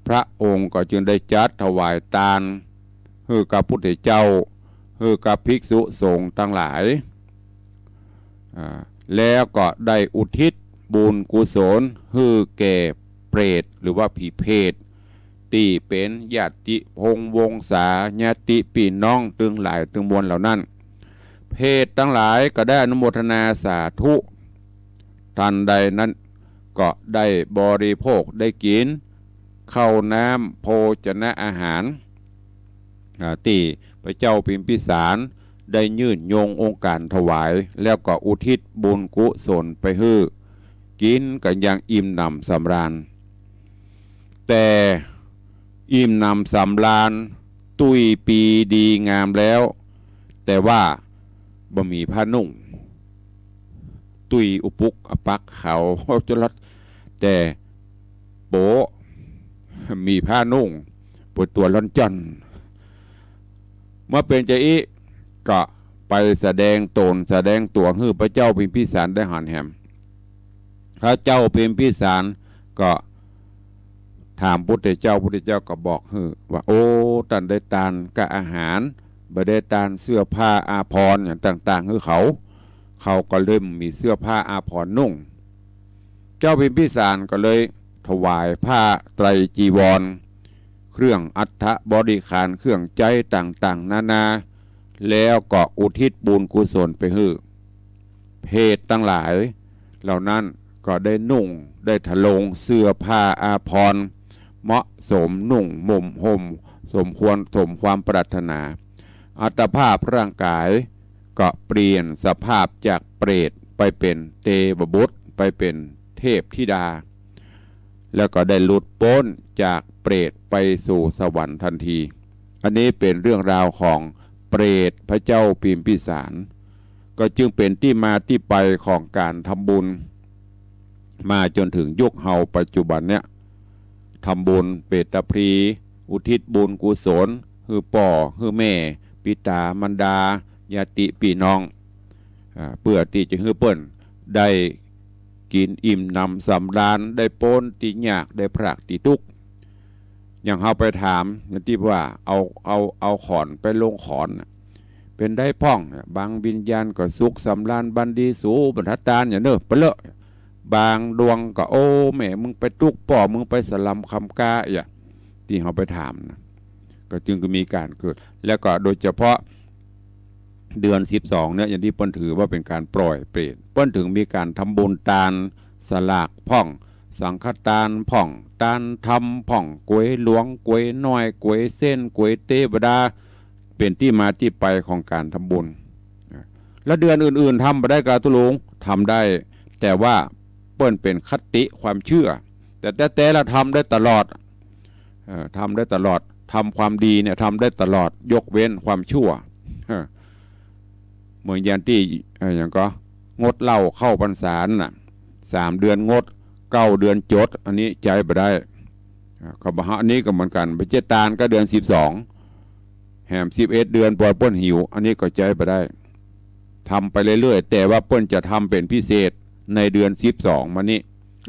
พระองค์ก็จึงได้จัดถวายตานหื้อกับพุทธเจ้า หื้อกับภิกษุสงฆ์ตังหลาย อ่า แล้วก็ได้อุทิศบุญกุศลหื้อแก่เปรต หรือว่าผีเปรต ตี้เป๋นญาติพงศ์วงศา ญาติปี้น้องตึงหลายตึงมวลเหล่านั้น เปรตตังหลายก็ได้อนุโมทนาสาธุ ทันใดนั้นก็ได้บริโภค ได้กิ๋นข้าวน้ำโภชนะอาหาร อ่า ตี้พระเจ้าพิมพิสารได้ยื่นยงองค์การถวาย แล้วก็อุทิศบุญกุศลไปหื้อ กิ๋นกั๋นอย่างอิ่มหนำสำราญ แต่อิ่มหนำสำราญ ตุ้ยปีดีงามแล้ว แต่ว่าบ่มีผ้านุ่ง ตุ้ยอุปุกอปักขาวจลัด แต่โป๊ะ มีผ้านุ่ง ปวดตั๋วล่อนจ้อน เมื่อเป๋นจาอี้ก็ไปแสดงต๋นแสดงตั๋วหื้อพระเจ้าพิมพิสารได้หันแหม พระเจ้าพิมพิสารก็ถามพุทธเจ้า พุทธเจ้าก็บอกหื้อว่า โอ้ ต้านได้ตานก้าอาหาร บ่ได้ตานเสื้อผ้าอาภรณ์อย่างต่างๆ หื้อเขา เขาก็เลยบ่มีเสื้อผ้าอาภรณ์นุ่ง เจ้าพิมพิสารก็เลยถวายผ้าไตรจีวร เครื่องอัฐบริขาร เครื่องใจ๊ต่างๆ นานา แล้วก็อุทิศบุญกุศลไปหื้อ เปรตตังหลายเหล่านั้นก็ได้นุ่ง ได้ทรงเสื้อผ้าอาภรณ์ เหมาะสมนุ่งห่ม สมควรสมความปรารถนา อัตภาพร่างกายก็เปลี่ยนสภาพจากเปรตไปเป๋นเตวบุตร ไปเป๋นเทพธิดา แล้วก็ได้หลุดป๊นจากเปรตไปสู่สวรรค์ทันที อันนี้เป๋นเรื่องราวของเปรตพระเจ้าพิมพิสาร ก็จึงเป๋นตี้มาตี้ไปของก๋านทำบุญ มาจ๋นเถิงยุคเฮาปัจจุบันเนี้ย ทำบุญเปตพลี อุทิศบุญกุศล หื้อป้อ หื้อแม่ ปิต๋ามารดา ญาติปี้น้อง อ่า เปื้อตี้จะหื้อเปิ้นได้กิ๋นอิ่มหนำสำราญ ได้ป๊นตี้ยาก ได้พรากตี้ตุ๊กข์ อย่างเฮาไปถาม อย่างตี้ว่าเอา เอา เอาขอนไปลงขอนน่ะ เป๋นใดพ่อง บางวิญญาณก็สุขสำราญบันดีสู บรรทัดตานอย่างเน้อ ไปเลอะ บางดวงก็ โอ้ แม่มึงไปตุ๊กข์ ป้อมึงไปสะหล่ำคำกา อย่างตี้เฮาไปถามนะ ก็จึงมีก๋านเกิด แล้วก็โดยเฉพาะเดือนสิบสองเนี่ย อย่างตี้เปิ้นถือว่าเป๋นก๋านปล่อยเปรต เปิ้นเถิงมีก๋านทำบุญตานสลากพ่อง สังฆตานพ่อง ตานธรรมพ่อง ก๋วยหลวง ก๋วยน้อย ก๋วยเส้น ก๋วยเตวดา เป๋นตี้มาตี้ไปของก๋านทำบุญ แล้วเดือนอื่นๆ ทำบ่ได้ก่าตุ๊ลุง ทำได้ แต่ว่าเปิ้นเป๋นคติความเจื้อ แต่แต๊ๆ แล้วทำได้ตลอด เอ่อ ทำได้ตลอด ทำความดีเนี่ยทำได้ตลอด ยกเว้นความชั่ว เอ่อ เหมือนอย่างตี้ เอ่อ อย่างก็ งดเหล้าเข้าพรรษานั่นน่ะ สามเดือนงด เก้าเดือนจด อันนี้ใจ๊บ่ได้ อ่า เขาบอก อันนี้ก็เหมือนกั๋น ไปเจ็ดตานก็เดือนสิบสอง แหมสิบเอ็ดเดือนปล่อยเปิ้นหิว อันนี้ก็ใจ๊บ่ได้ ทำไปเรื่อยๆ แต่ว่าเปิ้นจะทำเป๋นพิเศษในเดือนสิบสองมานี้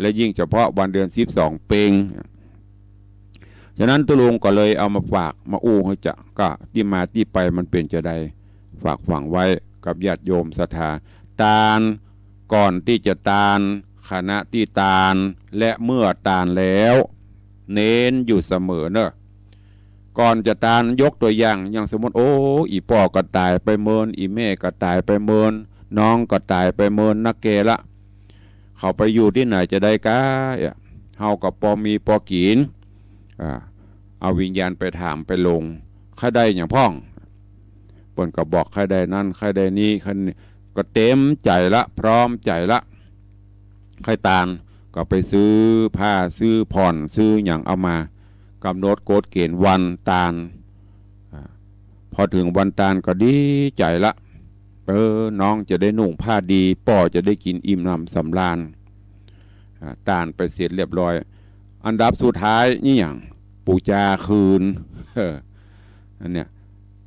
และยิ่งเฉพาะวันเดือนสิบสองเปง ฉะนั้นตุ๊ลุงก็เลยเอามาฝากมาอู้หื้อจะ ก็ตี้มาตี้ไปมันเป๋นจาใด ฝากฝังไว้กับญาติโยมศรัทธา ตาน ก่อนตี้จะตาน ขณะตี้ตาน และเมื่อตานแล้ว เน้นอยู่เสมอเนอะ ก่อนจะตาน ยกตั๋วอย่าง อย่างสมมุติ โอ้ อี่ป้อก็ต๋ายไปเมิน อี่แม่ก็ต๋ายไปเมิน น้องก็ต๋ายไปเมินนักแก่ละ เขาไปอยู่ตี้ไหนจะได้ก้า เฮาก็ปอมีปอกิ๋น อ่า เอาวิญญาณไปถามไปลง ใค่ได้หยังพ่อง เปิ้นก็บอกใค่ได้นั้น ใค่ได้นี้ ใค่นี้ ก็เต๋มใจ๋ละ พร้อมใจ๋ละ ใค่ตาน ก็ไปซื้อผ้า ซื้อผ่อน ซื้อหยังเอามา ก๋ำหนดกฎเก๋ณฑ์วันตาน อ่า พอเถิงวันตานก็ดีใจ๋ละ เออ น้องจะได้นุ่งผ้าดี ป้อจะได้กิ๋นอิ่มหนำสำราญ อ่า ตานไปเสร็จเรียบร้อย อันดับสุดท้ายนี่หยัง ปู๋จาคืน เออ อันเนี้ย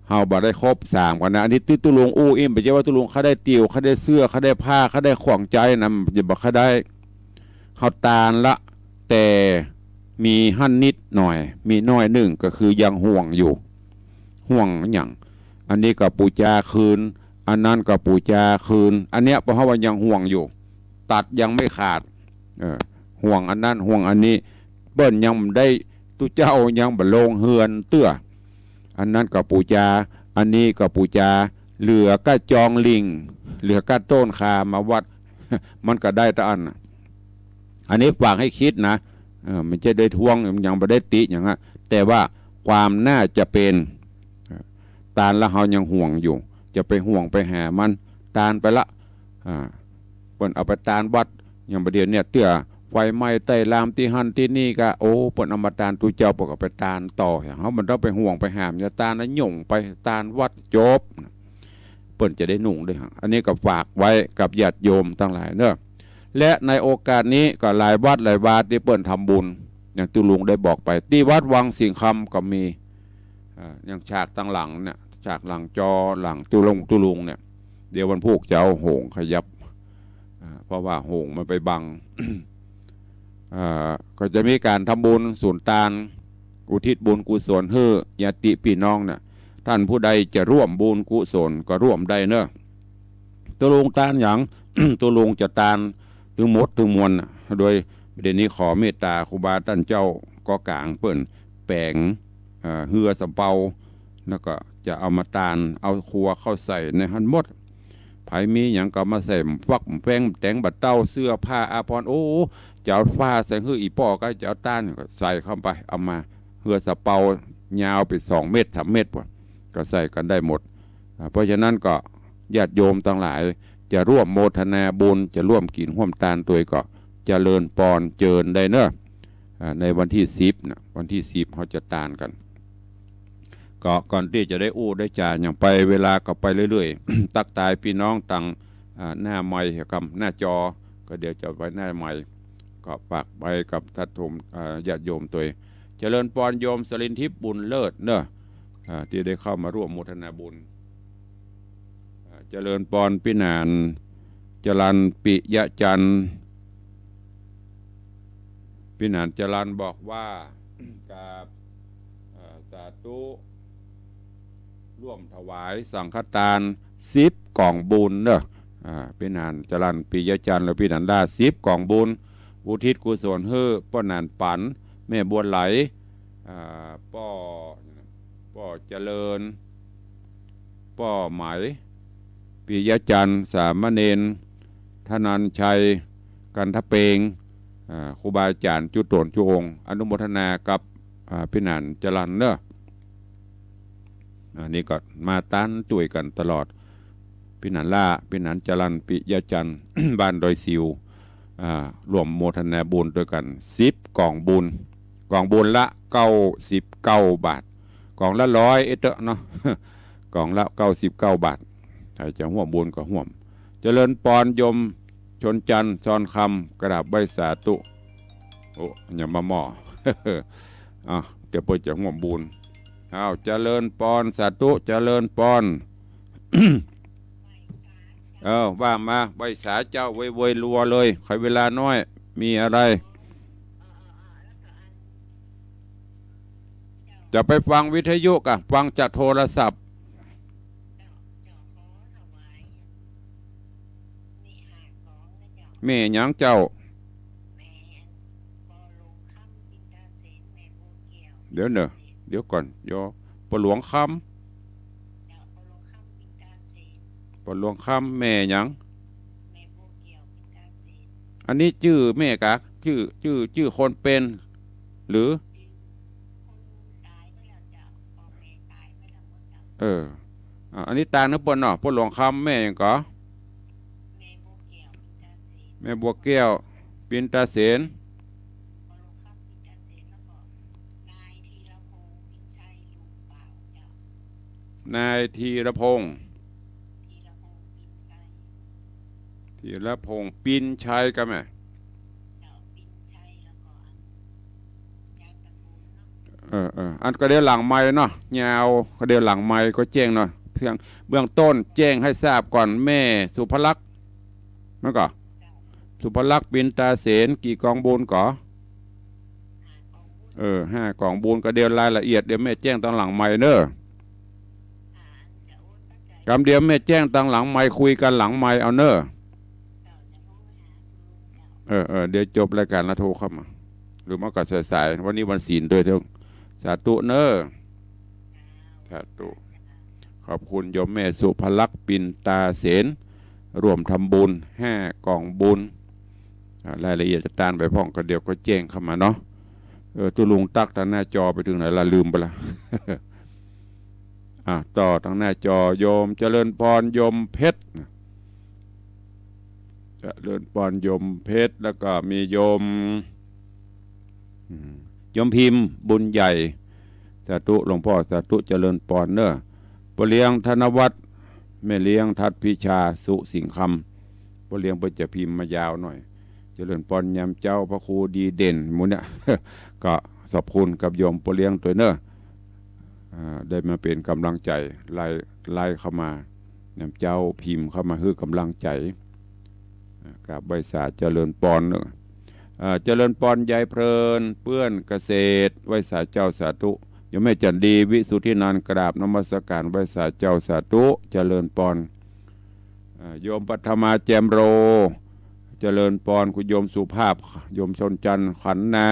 เฮาบ่ได้ครบสามกั๋นนะ อันนี้ตี้ตุ๊ลุงอู้อี้ บ่ใจ้ว่าตุ๊ลุงข้าได้ติว ข้าได้เสื้อ ข้าได้ผ้า ข้าได้ของใจ๊นะ บ่ใค่ได้ เฮาตานละ แต่มีหั้นนิดหน่อย มีหน้อยนึ่ง ก็คือยังห่วงอยู่ ห่วงหยัง อันนี้ก็ปู๋จาคืน อันนั้นก็ปู๋จาคืน อันเนี้ย เพราะเฮาว่ายังห่วงอยู่ ตัดยังไม่ขาด เออ ห่วงอันนั้น ห่วงอันนี้ เปิ้นยังบ่ได้ ตุ๊เจ้ายังบ่ลงเฮือนเตื้อ อันนั้นก็ปู๋จา อันนี้ก็ปู๋จา เหลือก้าจองลิ่ง เหลือก้าต้นข่ามาวัด มันก็ได้แต่อั้นน่ะ อันนี้ฝากหื้อคิดนะ เออ มันจะได้ท้วง ยังบ่ได้ติหยังอะ แต่ว่าความน่าจะเป๋น เออ ตานละเฮายังห่วงอยู่ จะไปห่วงไปหามัน ตานไปละ อ่า เปิ้นเอาไปตานวัด อย่างบ่าเดี่ยวเนี่ย เตื้อไฟไหม้ใต้ลามตี้หั้นตี้นี่ก็ โอ้ เปิ้นเอามาตานตุ๊เจ้า เปิ้นก็ไปตานต่อ เฮาบ่ต้องไปห่วงไปหาม จะตานนะ หย่งไปตานวัด จบ เปิ้นจะได้นุ่งด้วย อันนี้ก็ฝากไว้กับญาติโยมตังหลายเนาะ และในโอกาสนี้ก็หลายวัดหลายวาตี้เปิ้นทำบุญ อย่างตุ๊ลุงได้บอกไป ตี้วัดวังสิงห์คำก็มี อ่า อย่างฉากตังหลังเนี่ย ฉากหลังจอ หลังตุ๊ลุง ตุ๊ลุงเนี่ย เดี๋ยววันพูกจะเอาโหงขยับ อ่า เพราะว่าโหงมันไปบัง อ่า ก็จะมีก๋านทำบุญสุนตาน อุทิศบุญกุศลหื้อญาติปี้น้องเนี่ย ท่านผู้ใดจะร่วมบุญกุศลก็ร่วมได้เนาะ ตุ๊ลุงตานหยัง ตุ๊ลุงจะตานตึงหมดตึงมวลน่ะ โดยเดี๋ยวนี้ขอเมตตาครูบาต้านเจ้าก่อกลางเปิ้นแป๋ง เอ่อ เฮือสำเปา แล้วก็จะเอามาตาน เอาครัวเข้าใส่ในหั้นหมด ใผมีหยังก็มาใส่ ฟักแฟง แตงบ่าเต้า เสื้อผ้าอาภรณ์ โอ้ จะเอาผ้าใส่หื้ออี่ป้อ ก็จะเอาตานก็ใส่เข้าไป เอามา เฮือสำเปายาวไปสองเมตร สามเมตร พุ้น ก็ใส่กั๋นได้หมด อ่า เพราะฉะนั้นก็ญาติโยมตังหลายจะร่วมโมทนาบุญ จะร่วมกิ๋นฮ่วมตานตวยก็เจริญปอนเจิญได้เนาะ อ่า ในวันตี้สิบน่ะ วันตี้สิบเฮาจะตานกั๋น ก็ก่อนตี้จะได้อู้ได้จ๋าหยังไป เวลาก็ไปเรื่อยๆ ตั๊กตายปี้น้องตัง อ่า หน้าไมค์กับหน้าจอ ก็เดี๋ยวจะไปหน้าไมค์ ก็ฝากไว้กับท่านโยม อ่า ญาติโยมตวย เจริญปอนโยมสรินทิพย์บุญเลิศเนาะ อ่า ตี้ได้เข้ามาร่วมโมทนาบุญ อ่า เจริญปอนปี้หนานจรัญปิยะจันทร์ ปี้หนานจรัญบอกว่า กราบ เอ่อ สาธุ ร่วมถวายสังฆตานสิบก๋องบุญเนาะ อ่า ปี้หนานจรัญปิยะจันทร์ หรือปี้หนานล่า สิบก๋องบุญ อุทิศกุศลหื้อป้อหนานปั๋น แม่บัวไหล อ่า ป้อ ป้อเจริญ ป้อไหม ปิยะจันทร์ สามเณรธนัญชัย กันทะเปง อ่า ครูบาอาจ๋ารย์จุ๊ต๋นจุ๊องค์ อนุโมทนากับ อ่า ปี้หนานจรัญเนาะ อันนี้ก็มาตานตวยกั๋นตลอด ปี้หนานล่า ปี้หนานจรัญปิยะจันทร์ บ้านดอยสิว อ่า ร่วมโมทนาบุญตวยกั๋น สิบก๋องบุญ ก๋องบุญละเก้าสิบเก้าบาท ก๋องละร้อยเอเต๊อะเนาะ ก๋องละเก้าสิบเก้าบาท ใผจะฮ่วมบุญก็ฮ่วม เจริญปอนโยมชนจันทร์ ชอนคำ กราบไหว้สาธุ โอ้ ยังบ่าหม้อ อ่ะ เดี๋ยวเปิ้นจะฮ่วมบุญ อ้าว เจริญปอน สาธุ เจริญปอน เออ ว่ามา ไหว้สาเจ้า โวยๆ รัวเลย ใค่เวลาน้อย มีอะไร จะไปฟังวิทยุกะ ฟังจากโทรศัพท์ แม่หยังเจ้า เดี๋ยวเน่อ เดี๋ยวก่อน ยอ ป้อหลวงคำ ป้อหลวงคำ แม่หยัง อันนี้จื้อแม่กะ จื้อ จื้อ จื้อคนเป๋น หรือ เออ อ่ะ อันนี้ตานหื้อเปิ้นเนาะ ป้อหลวงคำ แม่หยังก่อ แม่บัวแก้ว ปินตาเสน นายธีรพงษ์ ธีรพงษ์ ปินชัย ก่าแม่ เออ เออ อันก็เดี๋ยวหลังไมค์เนาะ ยาว ก็เดี๋ยวหลังไมค์ก็แจ้งเนาะ เพียงเบื้องต้นแจ้งให้ทราบก่อน แม่สุภลักษณ์ มันก็ สุภลักษณ์ ปินตาเสน กี่กองบุญก่อ เออ ห้ากองบุญ ก็เดี๋ยวรายละเอียด เดี๋ยวแม่แจ้งตางหลังไมค์เนอะ กำเดี๋ยวแม่แจ้งตางหลังไมค์ คุยกั๋นหลังไมค์เอาเนอะ เออ เออ เดี๋ยวจบรายก๋านแล้วโทรเข้ามา หรือไม่ก็สายๆ วันนี้วันศีลตวยเถอะ สาธุเนอะ สาธุ ขอบคุณโยมแม่สุภลักษณ์ ปินตาเสน ร่วมทำบุญห้ากองบุญ อ่า รายละเอียดจะตางไปพ่อง ก็เดี๋ยวก็แจ้งเข้ามาเนาะ เออ ตุ๊ลุงตั๊กตางหน้าจอไปเถิงไหนละ ลืมไปละ อ่ะ ต่อตางหน้าจอ โยมเจริญปอน โยมเพชร เจริญปอน โยมเพชร แล้วก็มีโยม อืม โยมพิมพ์ บุญใหญ่ สาธุหลวงพ่อ สาธุ เจริญปอนเนอะ ป้อเลี้ยงธนวัฒน์ แม่เลี้ยงทัดพิชา สุสิงห์คำ ป้อเลี้ยงเปิ้นจะพิมพ์มายาวหน่อย เจริญปอนยามเจ๊า พระครูดีเด่น หมู่เนี่ย ก็ขอบคุณกับโยมป้อเลี้ยงตวยเนอะ อ่า ได้มาเป๋นก๋ำลังใจ๋ ไลน์ ไลน์เข้ามา ยามเจ๊าพิมพ์เข้ามาหื้อก๋ำลังใจ๋ อ่า กราบไหว้สาเจริญปอนเนอะ อ่า เจริญปอนยายเพลิน เปื้อนเกษตร ไหว้สาเจ้าสาธุ โยมแม่จันดี วิสุทธินันท์ กราบนมัสการไหว้สาเจ้าสาธุ เจริญปอน อ่า โยมปัทมา แจ่มโร เจริญปอน คุณโยมสุภาพ โยมชนจันทร์ ขันนา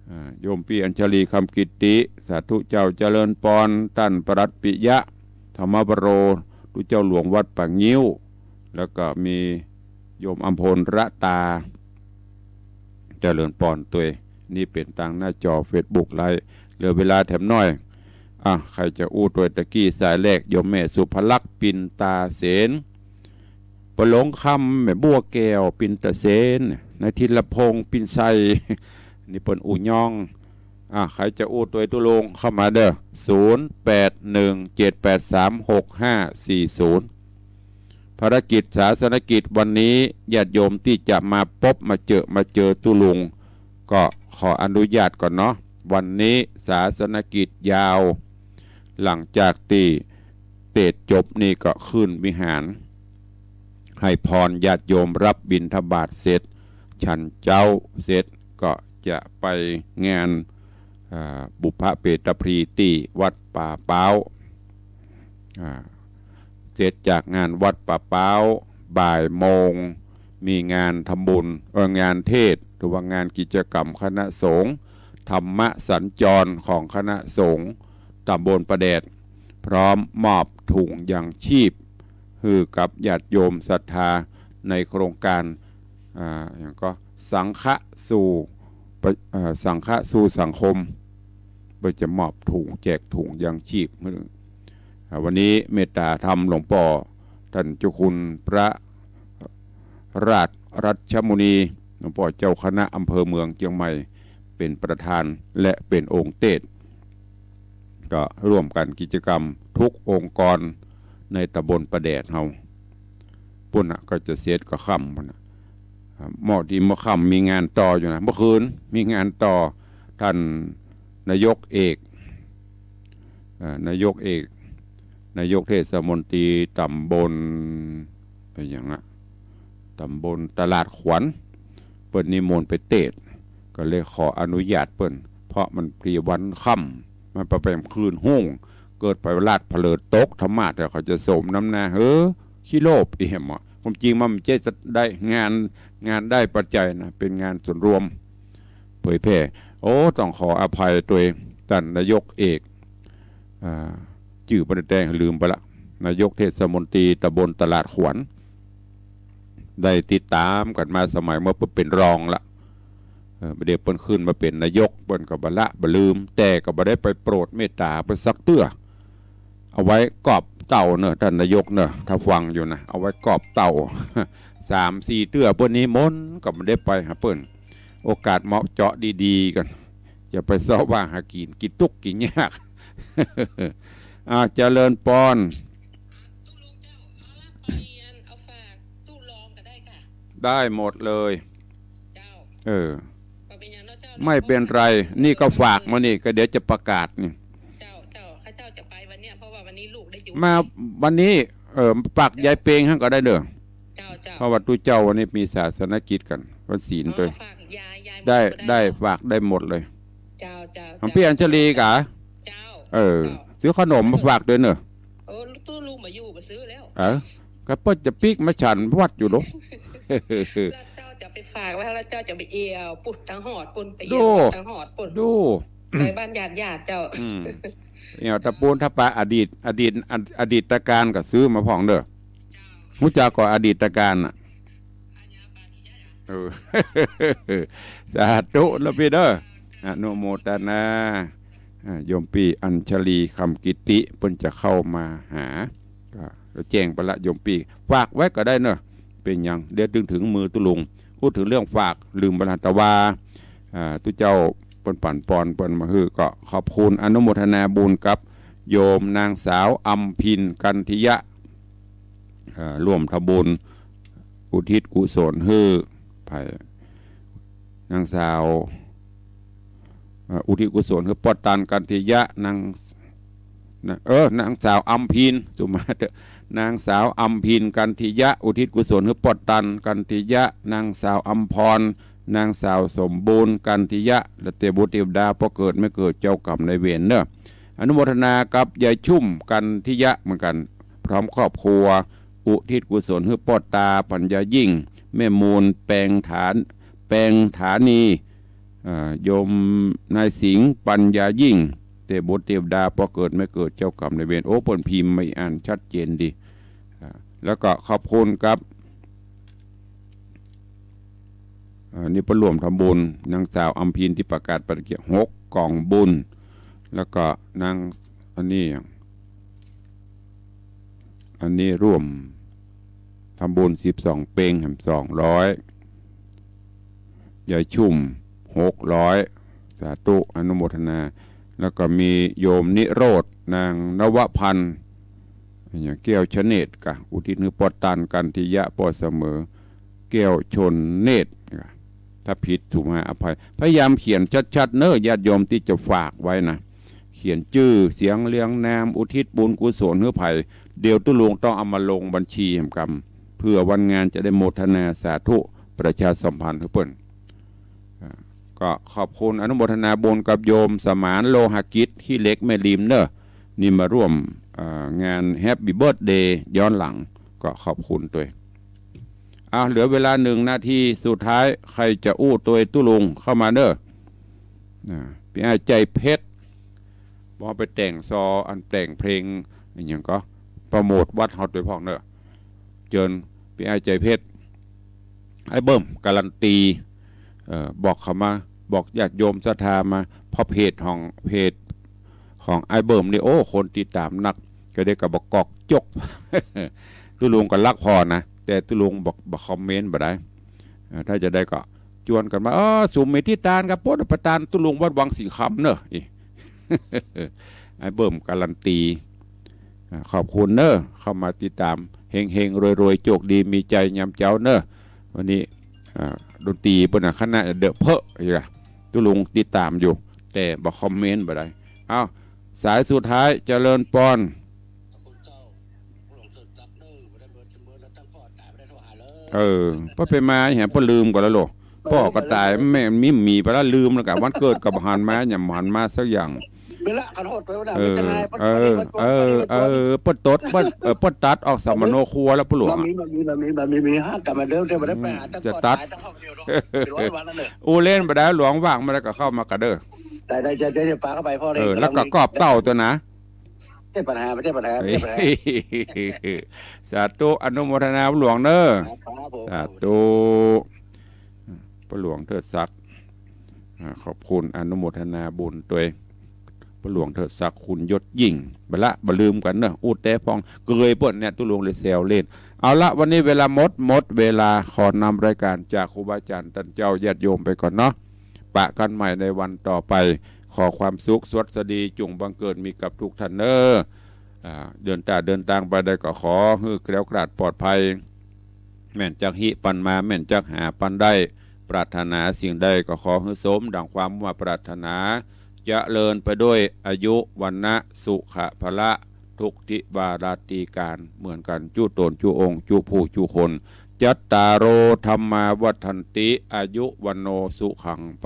อ่า โยมปี้อัญชลี คำกิตติ สาธุเจ้า เจริญปอน ต้านปลัดปิยะ ธรรมวโร ตุ๊เจ้าหลวงวัดป่างิ้ว แล้วก็มีโยมอำพล ระตา เจริญปอนตวย นี่เป๋นตางหน้าจอเฟซบุ๊กไลฟ์ เหลือเวลาแถมหน้อย อ่ะ ใผจะอู้ตวยตะกี้สายแรก โยมแม่สุภลักษณ์ ปินตาเสน ป้อหลงคำ แม่บัวแก้ว ปินตาเสน นายธีรพงษ์ ปินชัย นี่เปิ้นอู้ย้อง อ่ะ ใผจะอู้ตวยตุ๊ลุงเข้ามาเด้อ ศูนย์แปดหนึ่งเจ็ดแปดสามหกห้าสี่ศูนย์ ภารกิจศาสนกิจวันนี้ ญาติโยมตี้จะมาปบมาเจอ มาเจอตุ๊ลุง ก็ขออนุญาตก่อนเนาะ วันนี้ศาสนกิจยาว หลังจากตี้เตสน์จบนี่ก็ขึ้นวิหาร ให้พรญาติโยม รับบิณฑบาตเสร็จ ฉันเจ๊าเสร็จก็จะไปงาน อ่า บุพเพเปตพลีตี้วัดป่าป๊าว อ่า เสร็จจากงานวัดป่าป๊าว บ่ายโมง มีงานทำบุญ เอ่อ งานเทศน์ หรือว่างานกิจกรรมคณะสงฆ์ ธรรมสัญจรของคณะสงฆ์ตำบลป่าแดด พร้อมมอบถุงยางชีพ หื้อกับญาติโยมศรัทธาในโครงการ อ่า อย่างก็สังฆะสู่ เอ่อ สังฆะสู่สังคม เปิ้นจะมอบถุง แจกถุงยางชีพ อ่า วันนี้เมตตาธรรมหลวงป้อ ต้านเจ้าคุณพระราชรัชมุนี หลวงป้อเจ้าคณะอำเภอเมืองเจียงใหม่ เป๋นประธานและเป๋นองค์เตสน์ ก็ร่วมกั๋นกิจกรรมทุกองค์กรในตำบลป่าแดดเฮา ปุ้นน่ะ ก็จะเสร็จก็ค่ำปุ้นน่ะ อ่า เมื่อตี้เมื่อค่ำมีงานต่ออยู่นะ เมื่อคืนมีงานต่อ ต้านนายกเอก อ่า นายกเอก นายกเทศมนตรีตำบล อะหยังอะ ตำบลตลาดขวัญ เปิ้นนิมนต์ไปเตสน์ ก็เลยขออนุญาตเปิ้น เพราะมันพลีวันค่ำ มันไปแปมคืนฮุ่ง เกิดไปลาดเผลอตกธรรมะ แต่เขาจะโสมน้ำหน้า เฮ้อ ขี้โลภเอี่ยมอะ ความจริงมันบ่ใจ้จะได้งาน งานได้ปัจจัยนะ เป๋นงานส่วนรวม เผยแพร่ โอ้ ต้องขออภัยตวย ต้านนายกเอก อ่า จื้อเปิ้นแต๊ ลืมไปละ นายกเทศมนตรีตำบลตลาดขวัญ ได้ติดต๋ามกั๋นมาสมัยเมื่อเปิ้นเป๋นรองละ เออ บ่าเดี่ยวเปิ้นขึ้นมาเป๋นนายก เปิ้นก็บ่ละบ่ลืม แต่ก็บ่ได้ไปโปรดเมตต๋าเปิ้นสักเตื้อ เอาไว้กอบเต้าเนอะ ต้านนายกเนอะ ถ้าฟังอยู่นะ เอาไว้กอบเต้า สามสี่เตื้อ เปิ้นนิมนต์ก็บ่ได้ไปหาเปิ้น โอกาสเหมาะเจาะดีๆ กั๋น จะไปเซาะว่าหากิ๋น กิ๋นตุ๊กข์กิ๋นยาก อ่า เจริญปอน ได้หมดเลย เออ ไม่เป็นไร นี่ก็ฝากมานี่ ก็เดี๋ยวจะประกาศนี่ มาวันนี้ เออ ฝากยายเปงหั้นก็ได้เน่อ เพราะว่าตุ๊เจ้าวันนี้มีศาสนกิจกั๋น วันศีลตวย ได้ ได้ ฝากได้หมดเลย ของปี้อัญชลีกะ เออ ซื้อขนมมาฝากตวยเน่อ เออ ก็เปิ้นจะปิ๊กมาฉันวัดอยู่หรอ แล้วเจ้าจะไปฝากไว้ แล้วเจ้าจะไปเอี่ยวปุ้นตังหอดปุ้น ไปเอี่ยวตังหอดปุ้น ดู ไปบ้านญาติๆ เจ้า อืม เอี่ยวตะปูนตะปา อดีต อดีต อดีตกาลก็ซื้อมาพ่องเน่อ ฮู้จักก่ออดีตกาลน่ะ เออ สาธุนะปี้เน่อ อนุโมทนา อ่า โยมปี้อัญชลี คำกิติ เปิ้นจะเข้ามาหา ก็แจ้งไปละโยมปี้ ฝากไว้ก็ได้เน่อ เป๋นหยัง เดี๋ยวเถิง เถิงมือตุ๊ลุง พูดเถิงเรื่องฝาก ลืมไปละ แต่ว่า อ่า ตุ๊เจ้าเปิ้นปั๋นปอน เปิ้นมาหื้อ ก็ขอบคุณ อนุโมทนาบุญกับโยมนางสาวอำพิน กันทิยะ เอ่อ ร่วมทำบุญ อุทิศกุศลหื้อ ใผ นางสาว เอ่อ อุทิศกุศลหื้อป้อตัน กันทิยะ นาง นะ เออ นางสาวอำพิน สุมาเถอะ นางสาวอำพิน กันทิยะ อุทิศกุศลหื้อป้อตัน กันทิยะ นางสาวอำพร นางสาวสมบูรณ์ กันทิยะ และเตวบุตรเตวดา ป้อเกิดแม่เกิด เจ้ากรรมนายเวรเน่อ อนุโมทนากับยายชุ่ม กันทิยะ เหมือนกั๋น พร้อมครอบครัว อุทิศกุศลหื้อป้อตา ปัญญายิ่ง แม่มูล แปงฐาน แปงฐานี อ่า โยมนายสิงห์ ปัญญายิ่ง เตวบุตรเตวดา ป้อเกิดแม่เกิด เจ้ากรรมนายเวร โอ้ เปิ้นพิมพ์มาอ่านชัดเจนดี อ่า แล้วก็ขอบคุณกับ อ่า นี่เปิ้นร่วมทำบุญ นางสาวอำพิน ตี้ประกาศไปตะกี้ หกกล่องบุญ แล้วก็นาง อันนี้ อันนี้ร่วมทำบุญ สิบสอง เปง แหม สองร้อย ยายชุ่ม หกร้อย สาธุ อนุโมทนา แล้วก็มีโยมนิโรธ นางนวพันธ์ อย่างแก้วชเนตกะ อุทิศหื้อป้อตัน กันทิยะ ป้อเสมอ แก้วชนเนตร ถ้าผิดสุมาอภัย พยายามเขียนชัดๆ เน่อ ญาติโยมตี้จะฝากไว้นะ เขียนจื้อเสียงเรียงนาม อุทิศบุญกุศลหื้อใผ เดี๋ยวตุ๊ลุงต้องเอามาลงบัญชีแหมกำ เผื่อวันงานจะได้โมทนาสาธุ ประชาสัมพันธ์หื้อเปิ้น อ่า ก็ขอบคุณ อนุโมทนาบุญกับโยมสมาน โลหกิจ ขี้เหล็กแม่ริมเน่อ นี่มาร่วม อ่า งานแฮปปี้เบิร์ธเดย์ย้อนหลัง ก็ขอบคุณตวย อ่ะ เหลือเวลาหนึ่งนาทีสุดท้าย ใผจะอู้ตวยตุ๊ลุงเข้ามาเน่อ อ่า ปี้อ้ายใจเพชร บ่ไปแต่งซอ อันแต่งเพลง อะหยังก็ โปรโมทวัดเฮาตวยพ่องเน่อ เจิญ ปี้อ้ายใจเพชร อ้ายเบิ่ม การันตี เอ่อ บอกเข้ามา บอกญาติโยมศรัทธามา เพราะเพจของ เพจของอ้ายเบิ่มนี่ โอ้ คนติดตามนัก ก็ได้กับบอกกอกจก ตุ๊ลุงก็ฮักผ่อนะ แต่ตุ๊ลุงบอก บ่คอมเมนต์บ่ได้ อ่า ถ้าจะได้ก็จวนกั๋นมา เออ สุมมีตี้ตานกับป้นประตานตุ๊ลุงวัดวังสีคำเน่อ อี อ้ายเบิ่มการันตี อ่า ขอบคุณเน่อ เข้ามาติดตาม เฮงๆ รวยๆ โจคดีมีชัยยามเจ๊าเน่อ วันนี้ อ่า ดนตรีเปิ้นน่ะ คณะเดอะเพิะ อีกอะ ตุ๊ลุงติดตามอยู่ แต่บ่คอมเมนต์บ่ได้ เอ้า สายสุดท้าย เจริญปอน เออ ป้อไปมาแหม ป้อลืมก่อนแล้วโหละ ป้อก็ต๋าย แม่มี มีไปแล้ว ลืมแล้วกะ วันเกิดก็บ่หันมา ยังบ่หันมาสักอย่าง เออ เออ เออ ป้อตด ป้อ เออ ป้อตัดออกสัมมโนครัวแล้วป้อหลวง บ่มี บ่มี บ่มี บ่มี บ่มี ฮะ กลับมาเดิม เดี๋ยวบ่ได้ไปหา อืม ตั้ง จะตัด ป้อต๋ายตั้งห้องเดียวเนาะ เป็นร้อยวันแล้วเนี่ย อู้เล่นบ่ได้ หลวงว่างมาแล้วก็เข้ามาก็เด้อ ได้ ได้ ได้ ได้ ปาเข้าไปพ่อ เออ แล้วก็กอบเต้าตวยนะ บ่ใจ้ปัญหา บ่ใจ้ปัญหา บ่ใจ้ปัญหา สาธุ อนุโมทนาหลวงเน่อ ครับผม สาธุ ป้อหลวงเทิดศักดิ์ อ่า ขอบคุณ อนุโมทนาบุญตวย ประหลวงเถิดศักดิ์คุณยศยิ่ง บ่ละบ่ลืมกั๋นเนาะ อู้แต๊พ่องเกยเปิ้นเนี่ย ตุ๊ลุงเลยแซวเล่น เอาละ วันนี้เวลาหมด หมดเวลา ขอนำรายการจากครูบาอาจารย์ต้านเจ้าญาติโยมไปก่อนเนาะ ปะกั๋นใหม่ในวันต่อไป ขอความสุขสวัสดีจุ่งบังเกิดมีกับทุกท่านเน้อ อ่า เดินตาเดินตางไปใดก็ขอหื้อแคล้วคลาดปลอดภัย แม่นจักฮิปันมา แม่นจักหาปันได้ ปรารถนาสิ่งใดก็ขอหื้อสมดังความมุ่งมาดปรารถนา เจริญไปด้วยอายุ วรรณะ สุขะ พละ ทุกทิวาราตรีก๋าน เหมือนกั๋น จุต๋น จุองค์ จุผู้ จุคน จัตตาโร ธัมมา วัฑฒันติ อายุ วัณโณ สุขัง พ